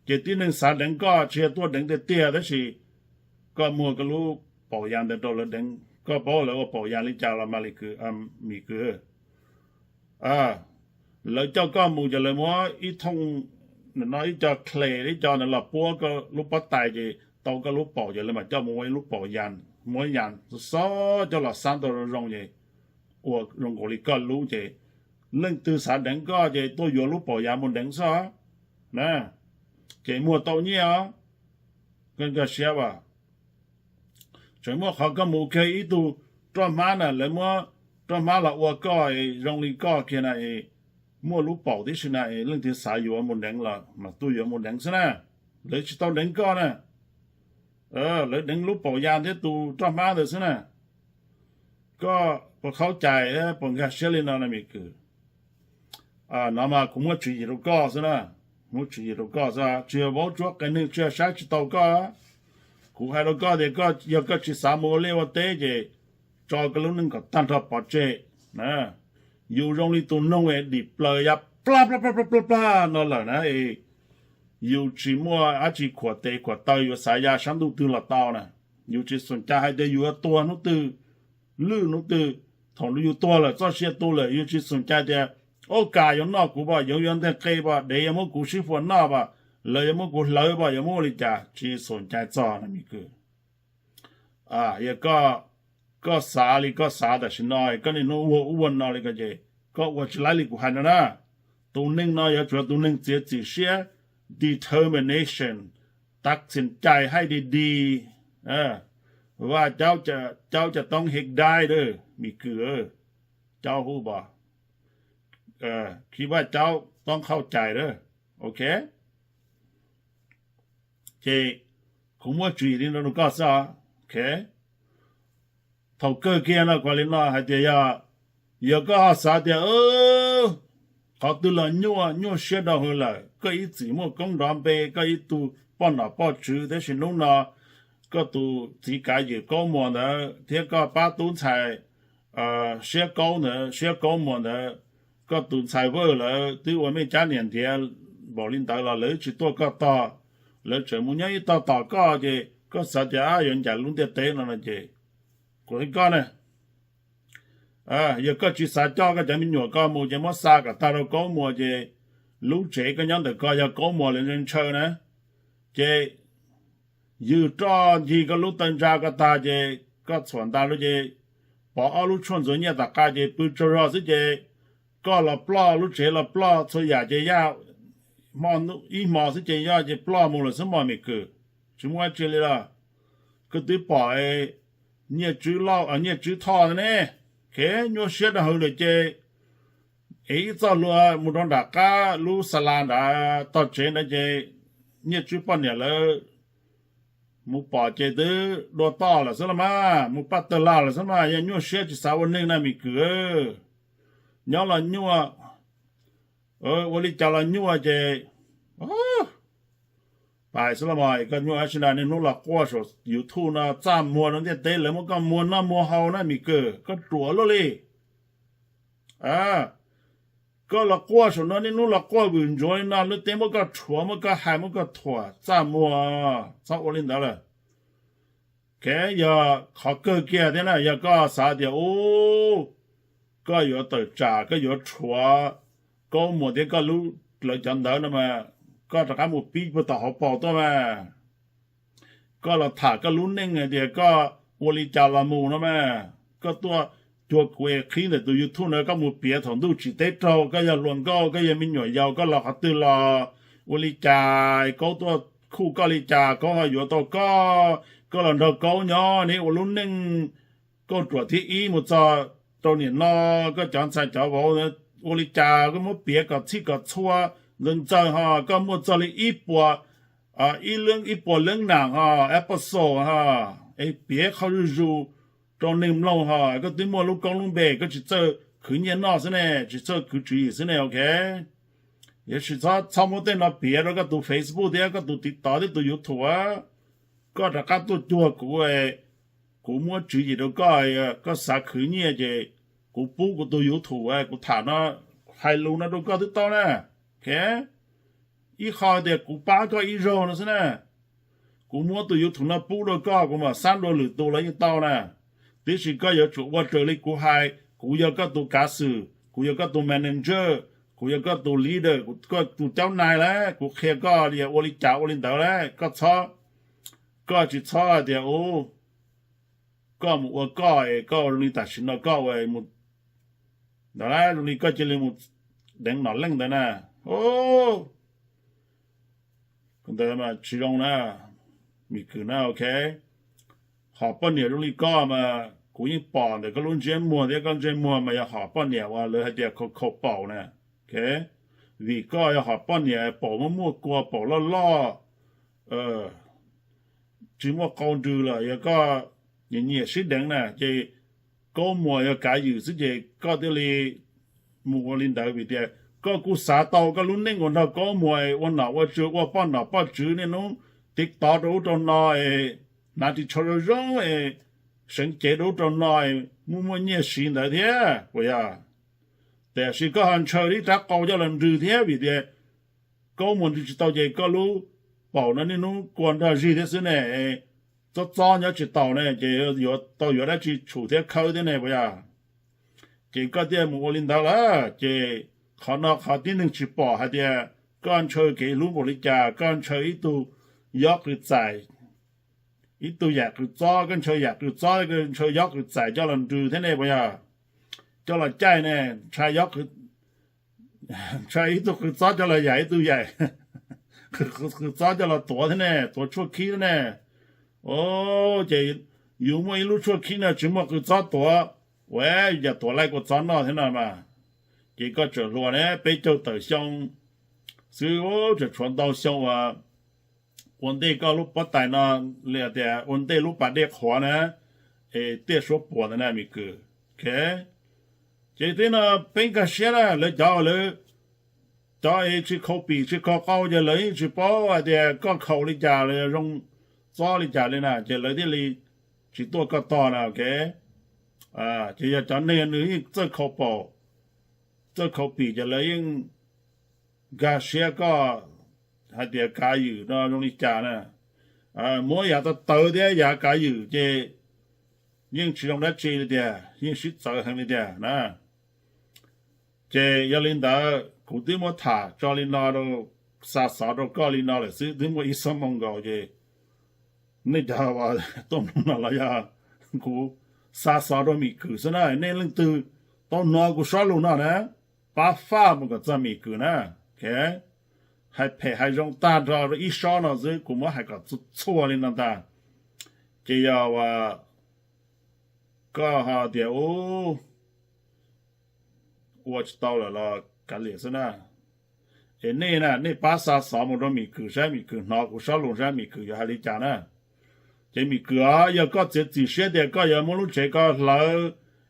Ces tib neeg xav deev koj tsis yog tuaj deev tiag tiag tab sis koj muag koj lub paus ya ntawd rau lawv deev. Koj paub lawv ua paus ya li cas los Mim Kwm? Lawv coj koj mus ces lawv muab ib thooj, no ib co khle ib co ntawd los puab koj lub pob tais ces tau koj lub paum ces lawv mam coj mus ua ib lub paum ya, muab ya xob coj los xab tau zoo zoo ces ua zoo nkaus li koj lub ces leej twg xav deev koj ces tuaj yuav lub paum ya mus deev xwb na. Ces muag tau nyiaj os. Koj nkag siab as. Tseem muaj qhov koj mus kiag ib tug roj hmab na, lawv muab roj hmab los ua koj zoo li koj kiag na, muaj lub paum tib si na, leej twg xav yuav mus deev los mas tuaj yuav mus deev xwb na. Lawv tsis tau deev koj na. Lawv deev lub paum ya thiab tus roj hmab ntawd xwb na. Koj puas khaub cai, puas nkag siab li no na Mim Kwm? No mas kuv muab tswv yim rau koj xwb na. Muab tswv yim rau koj xwb, tsis yog vauv tsuab qe neeg tsis yog saib tsis tau koj. Kuv hais rau koj tias yog koj tsis xav mus ua liaj ua teb ces tso koj lub neej kom tag nrho pov tseg. Yus zoo li tus noog es dim plaws ya plag plag plag plag plag no lawm na, yus tsis muaj dab tsi khuam tes khuam taw yuav xav ya sab ntuj twg los tau na. Yus tsis xoom cai hais tias yus yuav tuag hnub twg, lwj hnub twg. Thaum yus tuag lawm txoj sia tu lawm yus tsis xoom cai tias ob kas yuav noj kuv pom, yuav yuav nteg qe pom, dev yuav muab kuv sib fua noj pom, lawv yuav muab kuv hlawv pom, yuav muab ua li cas, tsis xoom cai txog na Mim Kwm. Yog koj xav li koj xav tam sim no, koj niaj hnub ua ub ua no li ko ces koj ua tsis laib li kuv hais no na. Tus neeg no yuav tsum yog tus neeg txiav txim siab, determination, tab txim cai haij di di. Vaj Caub Cas Toob Hej Daij, Mim Kwm, Caub hu pom, Khi Vaj Caub toob qhauj cais lawm. Ok, ces kuv muab tswv yim li no rau koj xwb os. Ok, thaum kawg kiag no kuv li no hais tias yog, yog koj ho xav tias qhov twg los nyuaj, nyuaj siab rau hwv lawm, koj ib txwm muaj koob nrov npe, koj ib tug poj nom poj tswv, tab sis hnub no koj tus txiv kav ywm Kaub Muas ntawd thiab koj pab tub ntxhais Siab Kaub ntawd, Siab Kaub Muas ntawd, koj tus ntxhais Vawj lawv twb ua mej cab niam ntiav npaum li ntawd los lawv tsis tuaj koj tog, lawv tseem mus nyob ib tog tom koj, ces koj xav tias yuav ncaim lub ntiaj teb no no ces kuv qhia koj na, yog koj tsis xav coj koj cov me nyuam koj mus ces muab xa kom tag rau Kaub Muas, ces lub tsev koj nyob ntawm koj yog Kaub Muas lawv ntshaw na, ces ywg roj ncig koj lub taw ntsa ko tag ces koj txhuam ntas lawm ces pov ob lub tshuaj ntxuav nyiaj tom qab ces pw tsaug zog xwb ces koj los ploj, lub tsev los ploj, txhua yam ces yaj, ib hmo xwb ces yaj ces ploj mus lawm xwb mog Mim Kwm. Tsis muaj dab tsi li los, koj twb pom Nyiaj Tswb Lauj, Nyiaj Tswb Thoj ne, kev nyuaj siab rau hwv lawm ces es ib txoj hlua mus rau nram qab lub xa las nrad tog tsev ntawd ces Nyiaj Tswb poj niam lawv mus pom ces twb dua toj lawm xwb los mas, mus paj tawg lag lawm xwb mas, yog nyuaj siab tsis xav ua neeg na Mim Kwm. Nyob los nyuaj, ua li cas los nyuaj ces pais xwb los mas, koj nyuaj dab tsi na, niaj hnub los quaj saum YouTube no txaj muag rau ntiaj teb lawv muab koj muag noj muag haus na Mim Kwm, koj ruam luaj li. Koj los quaj saum no niaj hnub los quaj vwm ntsuav li no, lub teb muab koj rhuav, muab koj hais, muab koj thuam txaj muag, txhob ua li ntawd lawm. Kev yog qhov kawg kiag thiab na, yog koj xav tias ub, koj yuav tawm tsam, koj yuav rhuav Kaub Muas thiab koj lub, lawv cov ntawv no mas, koj rov qab mus pib puag tom hauv paus tuaj mas. Koj los tham koj lub neej hais tias koj ua li cas los mus no mas, koj tuaj cuag kuv es qhib ntawm tus YouTube ntawd, koj mus piav thaum ntuj tsim teb raug, koj yog hluas nkauj, koj yog me nyuam yaus, koj los qhov twg los ua li cas, Kaub tuaj khuj koj li cas, Kaub ho yuav tau koj, koj los nrog Kaub nyob neb ua lub neej kauj ruam thib ib mus txog rau nim no, koj cov ntxhais cov vauv ua li cas, koj muab piav kom txhij kom txhua ntxawg ntxawg ho, koj muaj txog li ib puas, ib leeb, ib puas leeb nam ho, episode ho, es piav qhov zuj zus rau neeg mloog ho, koj twb muaj lub koob lub npe, koj tsis txawj khwv nyiaj noj xwb ne, tsis txawj khwv tswv yim xwb ne, ok. Yog tsis txhob, txhob muab tej no piav rau koj tus Facebook thiab koj tus TikTok thiab tus YouTube a. Koj rov qab tuaj cuag kuv, kuv muab tswv yim rau koj, koj xav khwv nyiaj ces kuv pub kuv tus YouTube kuv tham no, hais lus no rau koj twb tau na. Ok, ib qho tias kuv pab koj ib zaug no xwb na. Kuv muab tus YouTube no pub rau koj, kuv mam xab dua lwm tus los yeej tau na. Tiam sis koj yuav tsum ua raws li kuv hais, kuv yog koj tus kav xwm, kuv yog koj tus manager, kuv yog koj tus leader, koj tus caub nais lawm, kuv qhia koj ua li cas ua li ntawd lawm, koj txhob, koj tsis txhob hais tias ub, koj mus ua koj es koj zoo li tam sim no koj ua mus ntawd, zoo li koj cia li mus deev nom leej ntawd na. Ntawd mas tsis zoo na, Mim Kwm na, ok. Hom poj niam zoo li koj mas kuv yeej pom ntawm koj lub ntsiab muag thiab, koj ntsej muag mas yog hom poj niam uas lawv hais tias khaus khaus paum na. Ok, vim koj yog hom poj niam paum muaj muaj kua, paum loj loj, tsis muaj qau nrws lawm, yog koj nyiam nyiam sib deev na ces Kaub Muas yog kav ywm xwb ces koj thiaj li mus ua li ntawd, vim tias koj kuj xav tau koj lub neej uas nrog Kaub Muas ua nom ua tswv, ua poj nom poj tswv niaj hnub TikTok rau ub rau no es hnav ris tsho zoo zoo es seev cev rau ub rau no es muaj muaj nyiaj siv ntawd thiab puas yog? Tiam sis koj ho ntshaw ib rab qau coj los nrws thiab, vim tias Kaub Muas nrws tsis tau ces koj lub paum no niaj hnub kua nrog zig thiab xwb ne, txob txob nyob tsis taus ne, ces yuav tau yuav dab tsi tshum thiab khawb thiab ne puas yog? Ces koj thiaj mus ua li ntawd lawm ces qhov no qhov tib neeg tsis pom hais tias koj ntshaw kev hlub npaum li cas, koj ntshaw ib tug yob qws txais, ib tug yam qws txob, koj ntshaw yam qws txob, koj ntshaw yob qws txais coj los nrws thiab ne puas yog? Coj los caij ne, ntshaw yob qws, ntshaw ib tug qws txob coj los yaim ib tug yaim qws txob coj los tuav thiab ne, tuav tshuaj khib thiab ne. Ces yus muaj ib lub tshuaj khib no tsis muaj qws txob tuav, ua cas tuav laij kua txob noj thiab no mas? Ces koj tseem hluas ne, peb caug tawm xyoo xwb, tseem tshuav ntau xyoo uas ua ntej koj lub pob tais no, li tias ua ntej lub pas dej qhuav na, es tiaj suab puas ntawd na Mim Kwm. Ces tib no peb nkag siab na, lawv cov lawv cov es tsis khaus pim tsis khaus qau ces lawv yeej tsis paub hais tias koj khaus li cas los zoo txob li cas li na, ces lawv thiaj li tsis tuaj koj tog na. Ces yog cov neeg nws yeej txawj khaus paum, txawj khaus pim ces lawv yeej nkag siab koj hais tias kav ywm no zoo li cas na. Muab yav tawv tawv thiab yav kav ywm ces yeej tsis zoo dab tsi li tiag, yeej sib txawv heev li tiag na. Ces yog li ntawd kuv twb muab tham tso li no rau, xa xov rau koj li no lawm xwb, twb muaj ib xuab moos nkaus ces nej cov tuaj mloog no los yog kuv xa xov rau Mim Kwm xwb na. Nej leej twg tau hnov kuv sob lus no na, pab faj mus kom txog Mim Kwm na. Hais phem hais zoo tag nrho rau ib sob no xwb, kuv muab hais kom txhua txhua li no ntag. Ces yog koj ho tias ua tsis tau lawm los kav liam xwb na. Es nej na, nej pab xa xov mus rau Mim Kwm saib, Mim Kwm hnov kuv sob lus saib Mim Kwm yuav hais li cas na. Ces Mim Kwm os, yog koj txiav txim siab tias koj yuav muab lub tsev ko hlawv,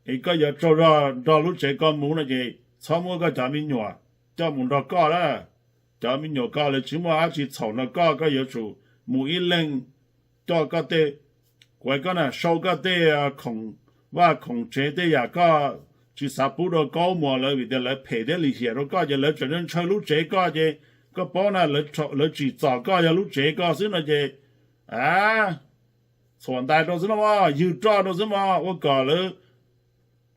es koj yuav tsaug zog nrog lub tsev ko mus no ces txhob muab koj cov me nyuam coj mus nrog koj lawm. Cov me nyuam ko lawv tsis muaj dab tsi txhaum nrog koj, koj yuav tsum mus ib leeg coj koj tej, kuv hais koj na, sau koj tej khoom vaj khoom tsev tej yam koj tsis xav pub rau Kaub Muas lawv vim tias lawv phem thiab lim hiam rau koj ces lawv tseem ntshaw lub tsev koj ces koj paub na, lawv tsim txom koj yog lub tsev koj xwb no ces a, txhuam ntais rau xwb los mas, ywg roj rau xwb mas, ua kom lawv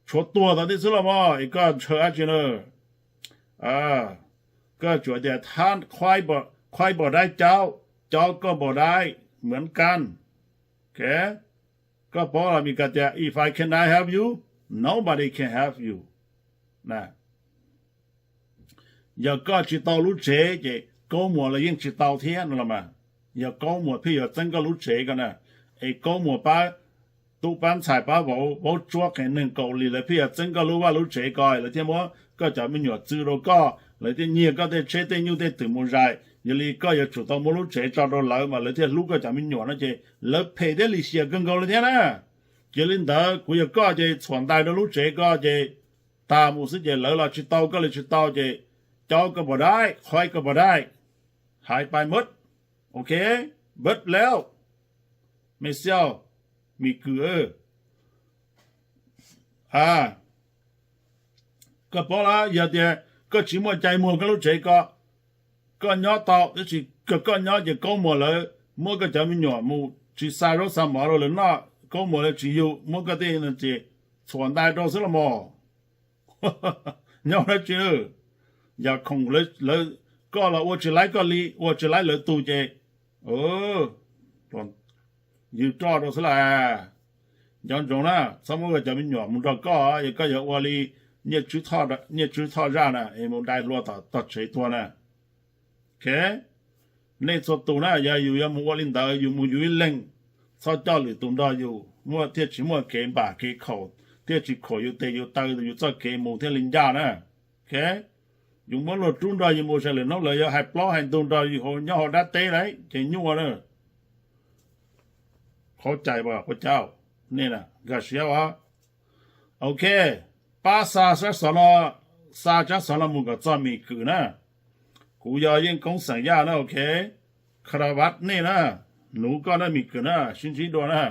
tshuav tuag tau tib xwb los mas es koj ntshaw dab tsi na. Koj tsuas tias thab qhuaib npaum dai caub, caub koj npaum dai, muam kan. Koj paub los Mis Kas tias if I cannot help you, nobody can help you. Yog koj tsis tau lub tsev ces Kaub Muas los yeej tsis tau thiab no los mas. Yog Kaub Muas pheej yuav txeeb koj lub tsev ko na, es Kaub Muas pab tub pab ntxhais pab vauv, vauv tsuab qee neeg Kaus Lim lawv pheej yuav txeeb koj lub vaj lub tsev ko, lawv thiaj muab koj cov me nyuam txw rau koj, lawv thiaj nyiag koj tej tsheb tej nyuj tej twm mus zais. Yog li koj yuav tsum tau muab lub tsev tso rau lawv mas lawv thiaj hlub koj cov me nyuam no ces lawv phem thiab lim hiam kawg nkaus li thiab na. Ces li ntawd kuv yog koj ces txhuam ntais rau lub tsev ko ces tag mus xwb ces lawv los tsis tau koj li tsis tau ces caub koj npaum dai, qhuaib koj npaum dai, hais pai mab. Ok, npawb laub, me xiauj, Mis Kwm. Koj paub los yog tias koj tsis muaj cai muag koj lub tsev ko, koj nyob tau tab sis koj nyob ces Kaub Muas lawv muab koj cov me nyuam mus tsis xa zaub xa mov rau lawv noj, Kaub Muas lawv tsis yug muab koj tej no ces txhuam ntais rau xwb los mas. Nyob dab tsi, yam khoom lawv, koj los ua tsis laib koj li, ua tsis laib lawv tus ces ywg roj rau xwb las. Nco ntsoov na, txhob muab koj cov me nyuam mus nrog koj, yog koj yuav ua li Nyiaj Tswb Thoj zaj na es mus dai hlua tom tog tsev tuag na. Nej txhua tus na, yog yus yuav mus ua li ntawd, yus mus yus ib leeg, txhob coj lwm tus nrog yus, muaj thiaj tsis muaj kev npam kev khaum, thiaj tsis khuam yus tes yus taw, yus txoj kev mus thiaj li ncaj na. Yus muab luag rub nrog yus mus, sawv daws hnub lawv yuav hais plaub hais ntug nrog yus nyob hauv dab teb lawm ces nyuaj na. Qhov cai ua cas, nej nkag siab os. Ok, pab xa tsab xov no, xa tsab xov no mus kom txog Mim Kwm na. Kuv yog Yeej Koob xeem Yaj na, ok. Kha ra vaj nej na, nuv koj na Mim Kwm na, sib ntsib dua na.